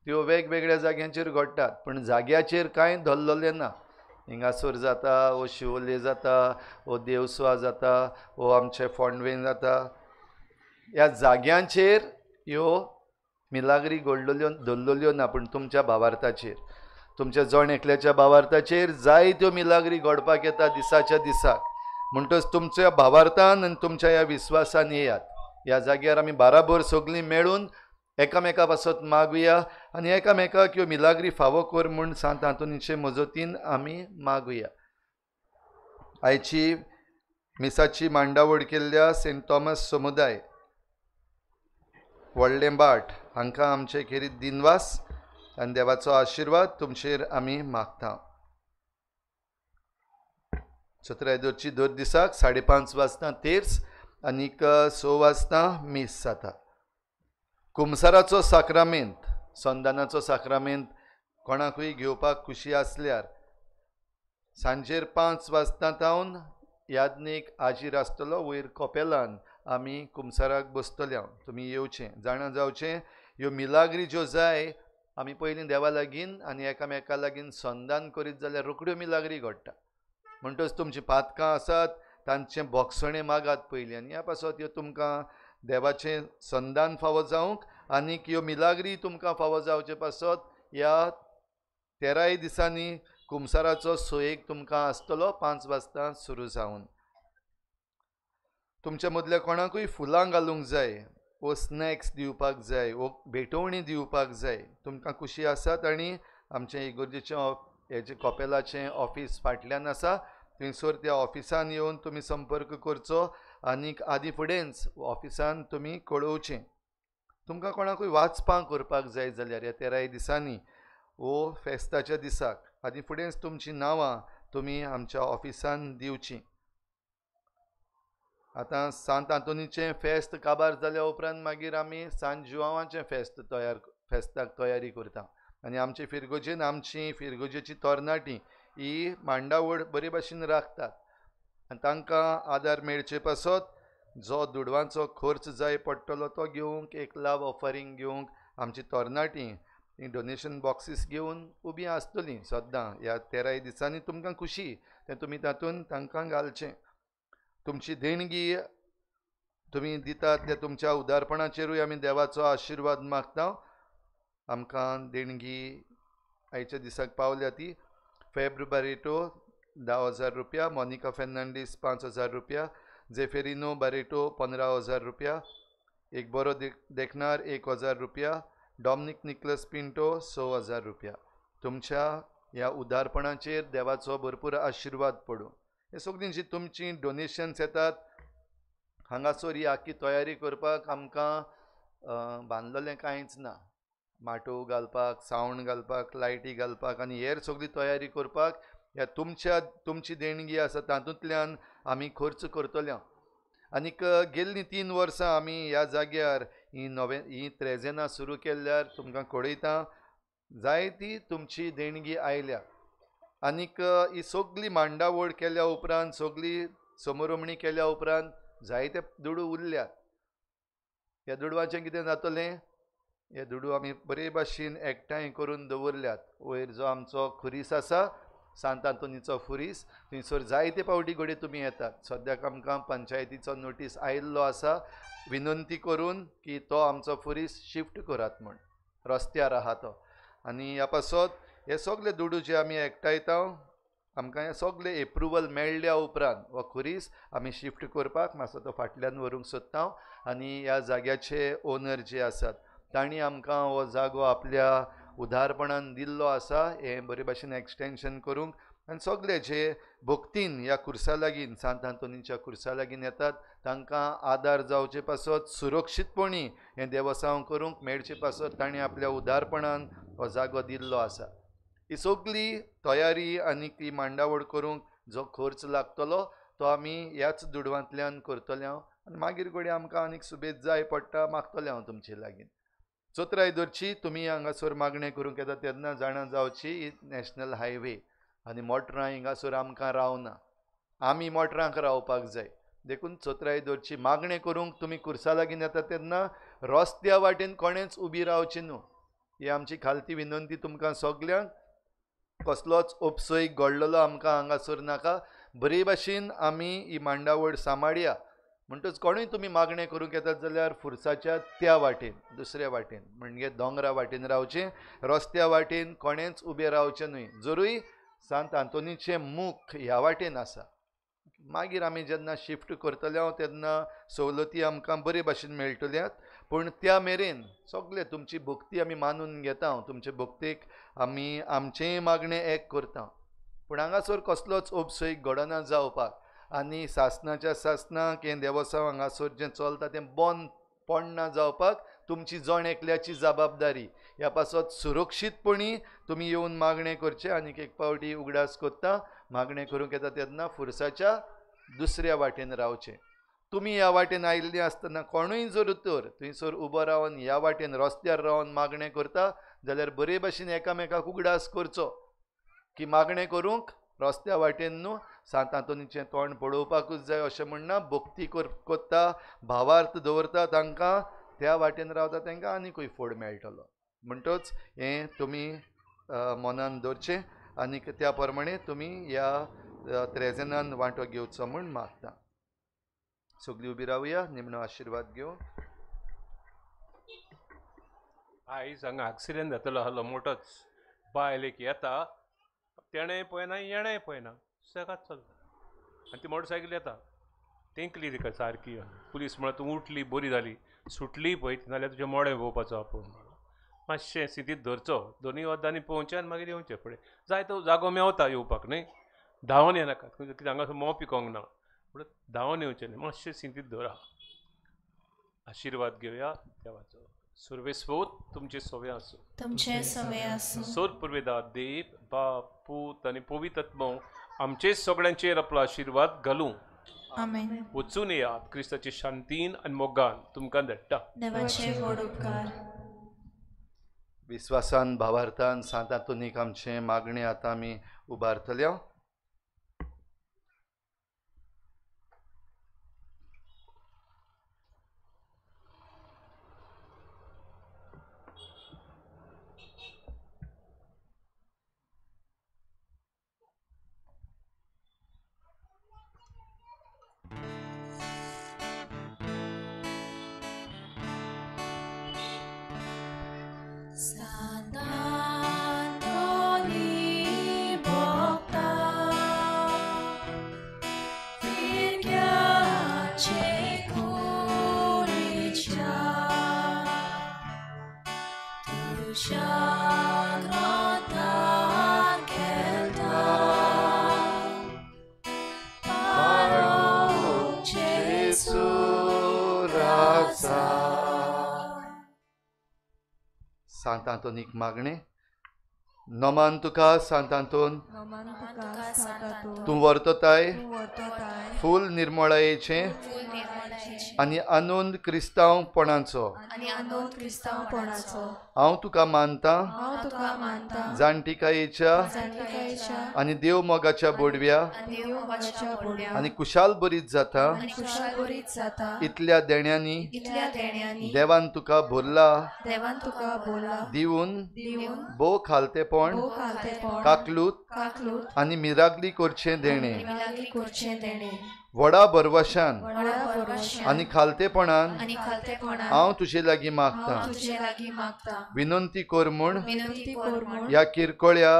त्यो वेगवेगळ्या जाग्यांचेर घडटात, पूण जाग्याचेर कांय धरलेलें ना। हिंगासर जाता, वो शिवोले जाता, वो देवस्वा जाता, वो आमचे फोंडवेन जाता, ह्या जाग्यांचेर ह्यो मिलाग्री घडलेल्यो धरलेल्यो ना। पूण तुमच्या भावार्थाचेर, तुमच्या जण एकल्याच्या भावार्थाचेर जायत्यो मिलाग्री घडपाक येता दिसाच्या दिसाक। म्हणटच तुमच्या भावार्थान आनी तुमच्या ह्या विस्वासान येयात। ह्या जाग्यार आमी बाराबर सगळीं मेळून एकामेका पासत मागुया आनी एकामेकाक ह्यो मिलाग्री फावो कर म्हूण सांत आंतोनीचे मजतीन आमी मागुया। आयची मिसाची मांडावळ केल्ल्या सेंट थॉमस समुदाय व्हडलें बाट हांकां आमचे खेरीत दिनवास आनी देवाचो आशिर्वाद तुमचेर आमी मागता। चोत्राय दवरची दर दिसाक 5:30 वाजता तेर्स आनीक 6 वाजता मीस जाता. कुमसाराचो साक्रामेंत, संदानाचो साक्रामेंत कोणाकूय घेवपाक खुशी आसल्यार सांजेर 5 वाजता तावन याज्ञीक आजीर आसतलो वयर कोपेलान आमी कुमसाराक बसतले. तुमी येवचें, जाणा जावचें ह्यो मिलाग्री ज्यो जाय आमी पयलीं देवा लागीं आनी एकामेका लागीं संदान करीत जाल्यार रोखड्यो मिलाग्री घडटा. म्हणटच तुमचीं पातकां आसात तांचें बोगसणें मागात पयलीं आनी ह्या पासत ह्यो तुमकां देवाचें संदान फावो जावंक आनीक ह्यो मिलाग्री तुमकां फावो जावचे पासत ह्या 13 दिसांनी कुमसाराचो सोयेक तुमकां आसतलो 5 वाजता सुरू जावन. तुमच्या मदल्या कोणाकूय फुलां घालूंक जाय वो स्नॅक्स दिवपाक जाय वो भेटवणी दिवपाक जाय, तुमकां खुशी आसात आनी आमचें इगोर्जेचें हेजें कॉपेलाचें ऑफीस फाटल्यान आसा थंयसर त्या ऑफिसान येवन तुमी संपर्क करचो आनीक आदी फुडेंच ऑफिसान तुमी कळोवचें. तुमकां कोणाकूय वाचपां करपाक जाय जाल्यार ह्या 13 दिसांनी वो फेस्ताच्या दिसाक आदी फुडेंच तुमचीं नांवां तुमी आमच्या ऑफिसान दिवचीं. आतां सांत आंतोनीचें फेस्त काबार जाल्या उपरांत मागीर आमी सांत जुवांवाचें फेस्त फेस्ताक तयारी करता आनी आमचे फिरगोजेन आमची फिरगोजेची तरणाटी ही मांडावळ बरे भाशेन राखतात आनी तांकां आदार मेळचे पासत जो दुडवांचो खर्च जाय पडटलो तो घेवंक एक लाव ऑफरींग घेवंक आमची तरणाटी ही डोनेशन बॉक्सीस घेवन उबी आसतलीं सद्दां ह्या 13 दिसांनी. तुमकां खुशी तें तुमी तातूंत तांकां घालचें. तुमची देणगी तुमी दितात त्या तुमच्या उदारपणाचेरूय आमी देवाचो आशिर्वाद मागता. आमकां देणगी आयच्या दिसाक पावल्या ती फेब्र बारेटो 10,000 रुपया, मोनिका फेर्नांडीस 5,000 रुपया, जेफेरिनो बारेटो 15,000 रुपया, एक बरो देखणार 1,000 रुपया, डॉमनिक निकलस पिंटो 6,000 रुपया. तुमच्या ह्या उदारपणाचेर देवाचो भरपूर आशिर्वाद पडूं. हे सगळीं जी तुमची डोनेशन्स येतात हांगासर ही आख्खी तयारी करपाक आमकां बांदलेलें कांयच ना. माटोव घालपाक, सावंड घालपाक, लायटी घालपाक आनी हेर सगळी तयारी करपाक ह्या तुमची देणगी आसा तातूंतल्यान आमी खर्च करतले. आनीक गेल्लीं 3 वर्सां आमी ह्या जाग्यार ही नवे ही त्रेजेनां सुरू केल्यार तुमकां कळयता जायती तुमची देणगी आयल्या आनीक ही सगळी मांडावळ केल्या उपरांत सगळी समरोमणी केल्या उपरांत जायते दुडू उरल्यात. ह्या दुडवाचें कितें जातलें? हे दुडू आमी बरे भाशेन एकठांय करून दवरल्यात. वयर जो आमचो खुरीस आसा सांत आंतोनीचो खुरीस थंयसर जायते फावटी घडये तुमी येतात. सद्याक आमकां पंचायतीचो नोटीस आयिल्लो आसा विनंती करून की तो आमचो खुरीस शिफ्ट करात म्हूण, रस्त्यार आहा तो. आनी ह्या पासत हे सगळे दुडू जे आमी एकठांयता आमकां हे सगळे एप्रुवल मेळ्ळ्या उपरांत हो खुरीस आमी शिफ्ट करपाक मातसो तो फाटल्यान व्हरूंक सोदता. आनी ह्या जाग्याचे ओनर जे आसात तांणी आमकां हो जागो आपल्या उदारपणान दिल्लो आसा हें बरे भाशेन एक्सटेंशन करूंक. आनी सगळे जे भक्तीन ह्या खुर्सा लागीं सांत आंतोनीच्या खुर्सा लागीं येतात तांकां आदार जावचे पासत सुरक्षीतपणी हें देवसांव करूंक मेळचे पासत तांणी आपल्या उदारपणान हो जागो दिल्लो आसा. ही सगळी तयारी आनी ती मांडावळ करूंक जो खर्च लागतलो तो आमी ह्याच दुडवांतल्यान करतले. आनी मागीर घडये आमकां आनीक सुबेज जाय पडटा मागतले हांव तुमचे लागीं. चोत्राय दवरची तुमी हांगासर मागणें करूंक येता तेन्ना जाणा जावची ही नॅशनल हायवे आनी मोटरां हिंगासर आमकां रावना, आमी मोटरांक रावपाक जाय. देखून चोत्राय दवरची मागणें करूंक तुमी खुर्सा लागीं येता तेन्ना रस्त्या वाटेन कोणेंच उबी रावची न्हू. ही आमची खालती विनंती तुमकां सगल्यांक. कसलोच उपसोय घडलेलो आमकां हांगासर नाका. बरे भाशेन आमी ही मांडावळ सांबाळया. म्हणटच कोणूय तुमी मागणें करूंक येतात जाल्यार फुरसाच्या त्या वाटेन दुसऱ्या वाटेन म्हणजे दोंगरा वाटेन रावचें, रस्त्या वाटेन कोणेंच उबें रावचें न्हय. जरूय सांत आंतोनीचें मुख ह्या वाटेन आसा. मागीर आमी जेन्ना शिफ्ट करतले तेन्ना सवलती आमकां बरे भाशेन मेळटल्यात. पूण त्या मेरेन सगळे तुमची भक्ती आमी मानून घेता, तुमचे भक्तीक आमी आमचेंय मागणें एक करता. पूण हांगासर कसलोच उपसोय घडना जावपाक आनी सासणाच्या सासणाक हें देवसांव हांगासर जें चलता तें बंद पडना जावपाक तुमची जण एकल्याची जबाबदारी. ह्या पासत सुरक्षीतपणी तुमी येवन मागणें करचें. आनीक एक फावटी उगडास करता मागणें करूंक येता तेन्ना फुरसाच्या दुसऱ्या वाटेन रावचें. तुमी ह्या वाटेन आयिल्लीं आसतना कोणूय जर तर थंयसर उबो रावन ह्या वाटेन रस्त्यार रावन मागणें करता जाल्यार बरे भाशेन एकामेकाक उगडास करचो की मागणें करूंक रस्त्या वाटेन न्हू सांत आंतोनीचें तोंड पळोवपाकूच जाय अशें म्हणना. भक्ती करता, भावार्थ दवरता तांकां त्या वाटेन रावता तांकां आनीकूय फोड मेळटलो. म्हणटच हें तुमी मनान दवरचें आनी त्या प्रमाणे तुमी ह्या त्रेजेनान वांटो घेवचो म्हूण मागता. सगळीं उबी रावया, निमणो आशिर्वाद घेवन. आयज हांगा एक्सिडेंट जातलो आहलो मोटोच, बायल एक येता, तेणें पळयना येणेंय पळयना, सगळ्यात चलता आनी ती मोटरसायकल येता तेंकली तिका सारकी. पुलीस म्हळ्यार तूं उठली बरी जाली, सुटली पळय नाल्यार तुजें मोडें भोंवपाचो आपूण. मातशें सिंतीत धरचो, दोनूय वद्दांनी पळोवचें आनी मागीर येवचें फुडें. जाय तो जागो मेवता येवपाक न्हय, धांवन येनाका कित्याक हांगा मोव पिकोंक ना, म्हणून धांवन येवचें न्हय, मातशें सिंतीत धरा. आशिर्वाद घेवया देवाचो. सुर्वेस्वत तुमचे सवे आसूं, तुमचे सवे आसूं. सोद पुर्वेदा देव बाप पूत आनी पवित्र आत्मो आमचे सगळ्यांचेर आपलो आशिर्वाद घालूं. आमेन. वचून येयात क्रिस्ताचे शांतीन आनी मोगान तुमकां धाडटा. देवाचे व्हड उपकार. विस्वासान भावार्थान सांत आंतोनीक आमचें मागणें आतां आमी उबारतले. सांत आंतोनीक मागणें. नमान तुका सांत आंतोन, तूं वर्तताय फूल निर्मळायेचें आनी आनंद क्रिस्तांवपणाचो. हांव तुका मानता जाणटिकायेच्या आनी देव मोगाच्या बोडव्या आनी कुशाल बरीत जाता इतल्या देण्यांनी देवान तुका भरला दिवन भोव खालतेपण काकलूत आनी मिरागली करचें देणें व्हडा भरवशान आनी खालतेपणान हांव तुजे लागीं मागता. विनंती कर म्हूण ह्या किरकोळ्या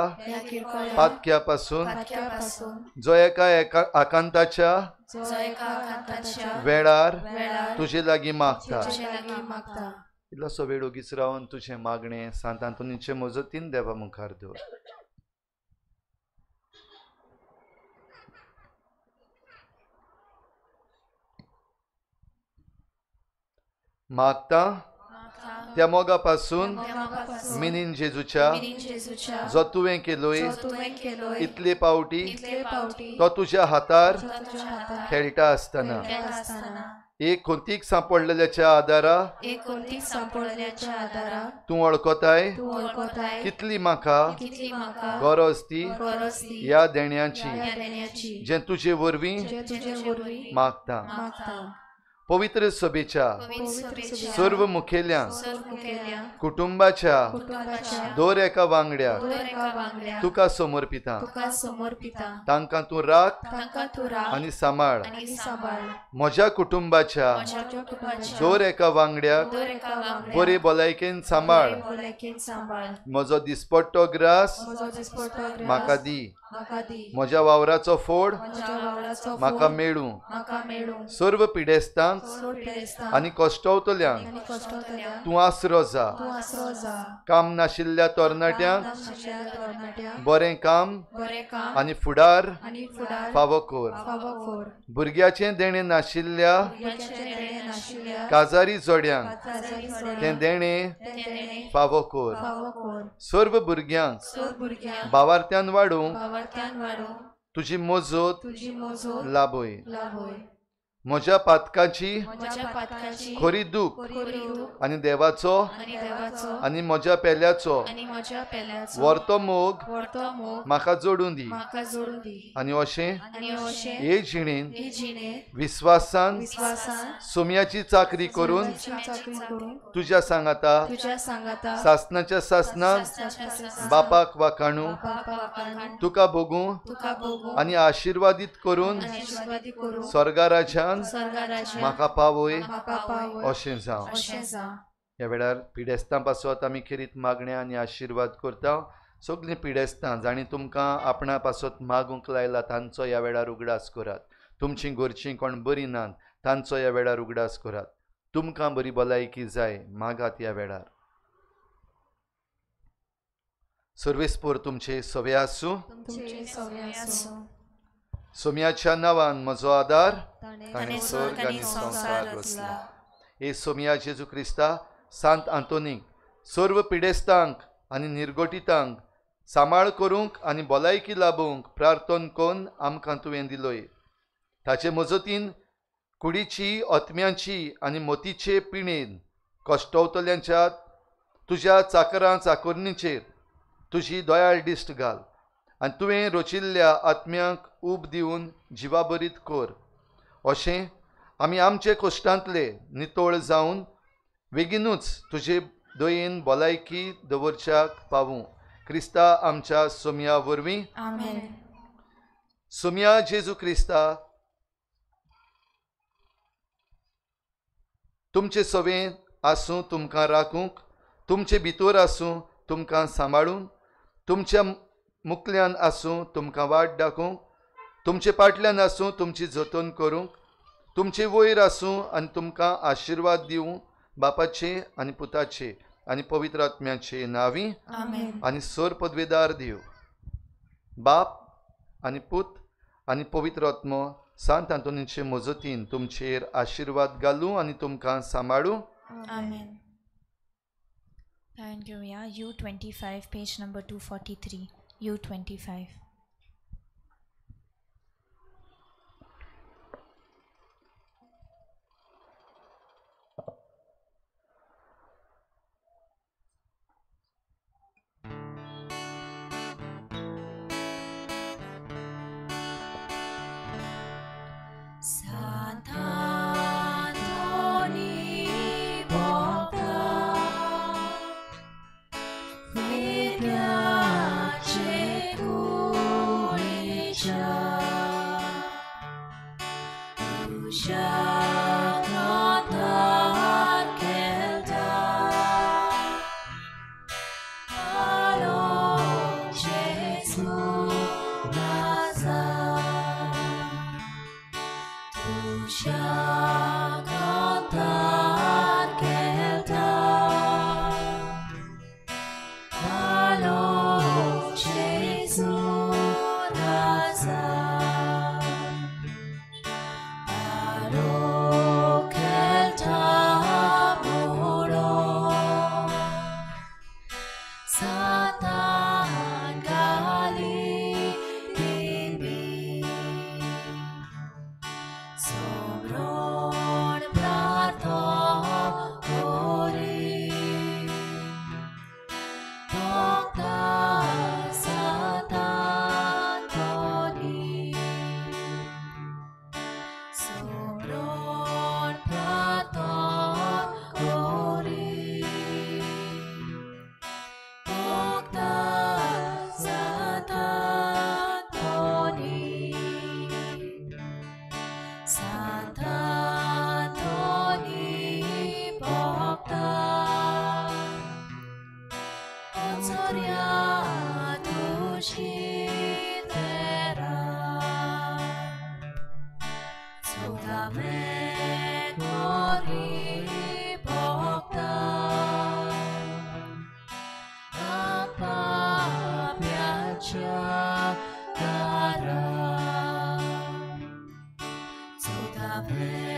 पातक्या पासून जो एका एका आकांताच्या वेळार तुजे लागीं मागता. इल्लोसो वेळ ओगीच रावन तुजें मागणें सांत आंतोनीचे मजतीन देवा मुखार दवर. मागता त्या मोगा पासून मिनीन जेजूच्या जो तुवें केलोय इतले पावटी तो तुज्या हातार खेळटा आसतना एक खोंतीक सांपडलेल्याच्या आदारा तूं वळखताय कितली म्हाका गरज ती ह्या देण्याची जें तुजे वरवीं मागता. पवित्र सभेच्या सर्व मुखेल्यांक कुटुंबाच्या दर एका वांगड्याक तुका समर्पिता. तांकां तूं राख आनी सांबाळ. म्हज्या कुटुंबाच्या दर एका वांगड्याक बरे भलायकेन सांबाळ. म्हजो दिसपट्टो ग्रास म्हाका दी. म्हज्या वावराचो फोड म्हाका मेळूं. सर्व पिडेस्तांक आनी कश्टवतल्यांक तूं आसरो जा. काम नाशिल्ल्या तरणाट्यांक बरें काम आनी फुडार फावो कर. भुरग्याचें देणें नाशिल्ल्या काजारी जोड्यांक तें देणें फावो कर. सर्व भुरग्यांक भावार्थ्यान वाडूंक तुजी मजत लाभय. म्हज्या पातकाची खरी दूख आनी देवाचो आनी म्हज्या पेल्याचो वर्तो मोग म्हाका जोडून दी आनी अशें हे जिणेन विस्वासान सोम्याची चाकरी करून तुज्या सांगाता सासनाच्या सासनान बापाक वाकाणू तुका भोगूं आनी आशिर्वादीत करून स्वर्गाराज्यान म्हाका पावय अशें जावं. ह्या वेळार पिडेस्तां पासत आमी खेरीत मागण्या आनी आशिर्वाद करता. सगळीं पिडेस्तां जांणी तुमकां आपणा पासत मागूंक लायला तांचो ह्या वेळार उगडास करात. तुमचीं घरचीं कोण बरीं नात तांचो ह्या वेळार उगडास करात. तुमकां बरी भलायकी जाय मागात ह्या वेळार. सर्वेस्पोर तुमचे सवे आसूं. सोम्याच्या नांवान म्हजो आदार ताणें स्वर्ग आनी संवसार रचला. हे सोम्या जेजू क्रिस्ता, सांत आंतोनीक सर्व पिडेस्तांक आनी निर्गोटितांक सांबाळ करूंक आनी भलायकी लाबोवंक प्रार्थन करून आमकां तुवें दिलोय. ताचे मजतीन कुडीची, आत्म्याची आनी मोतीचे पिणेन कश्टवतल्यांच्या तुज्या चाकरां चाकोरणीचेर तुजी दयाळ दिश्ट घाल आनी तुवें रचिल्ल्या आत्म्यांक ऊब दिवन जिवाबरीत कर. अशें आमी आमचे कश्टांतले नितळ जावन बेगीनूच तुजे दयेन भलायकी दवरच्याक पावूं. क्रिस्ता आमच्या सोम्या वरवीं. आमेन. सोम्या जेजू क्रिस्ता, तुमचे सवें आसूं तुमकां राखूंक, तुमचे भितर आसूं तुमकां सांबाळून, तुमच्या मुकल्यान आसूं तुमकां वाट दाखोवंक, तुमचे पाटल्यान आसूं तुमची जतन करूंक, तुमचे वयर आसूं आनी तुमकां आशिर्वाद दिवं बापाचे आनी पुताचे आनी पवित्र आत्म्याचे नांवी. आनी सर पदवेदार दिव बाप आनी पूत आनी पवित्र आत्मो सांत आंतोनीचे मजतीन तुमचेर आशिर्वाद घालूं आनी तुमकां सांबाळूं. आमेन. गायन घेवया U25 page number 243. U25. Amen.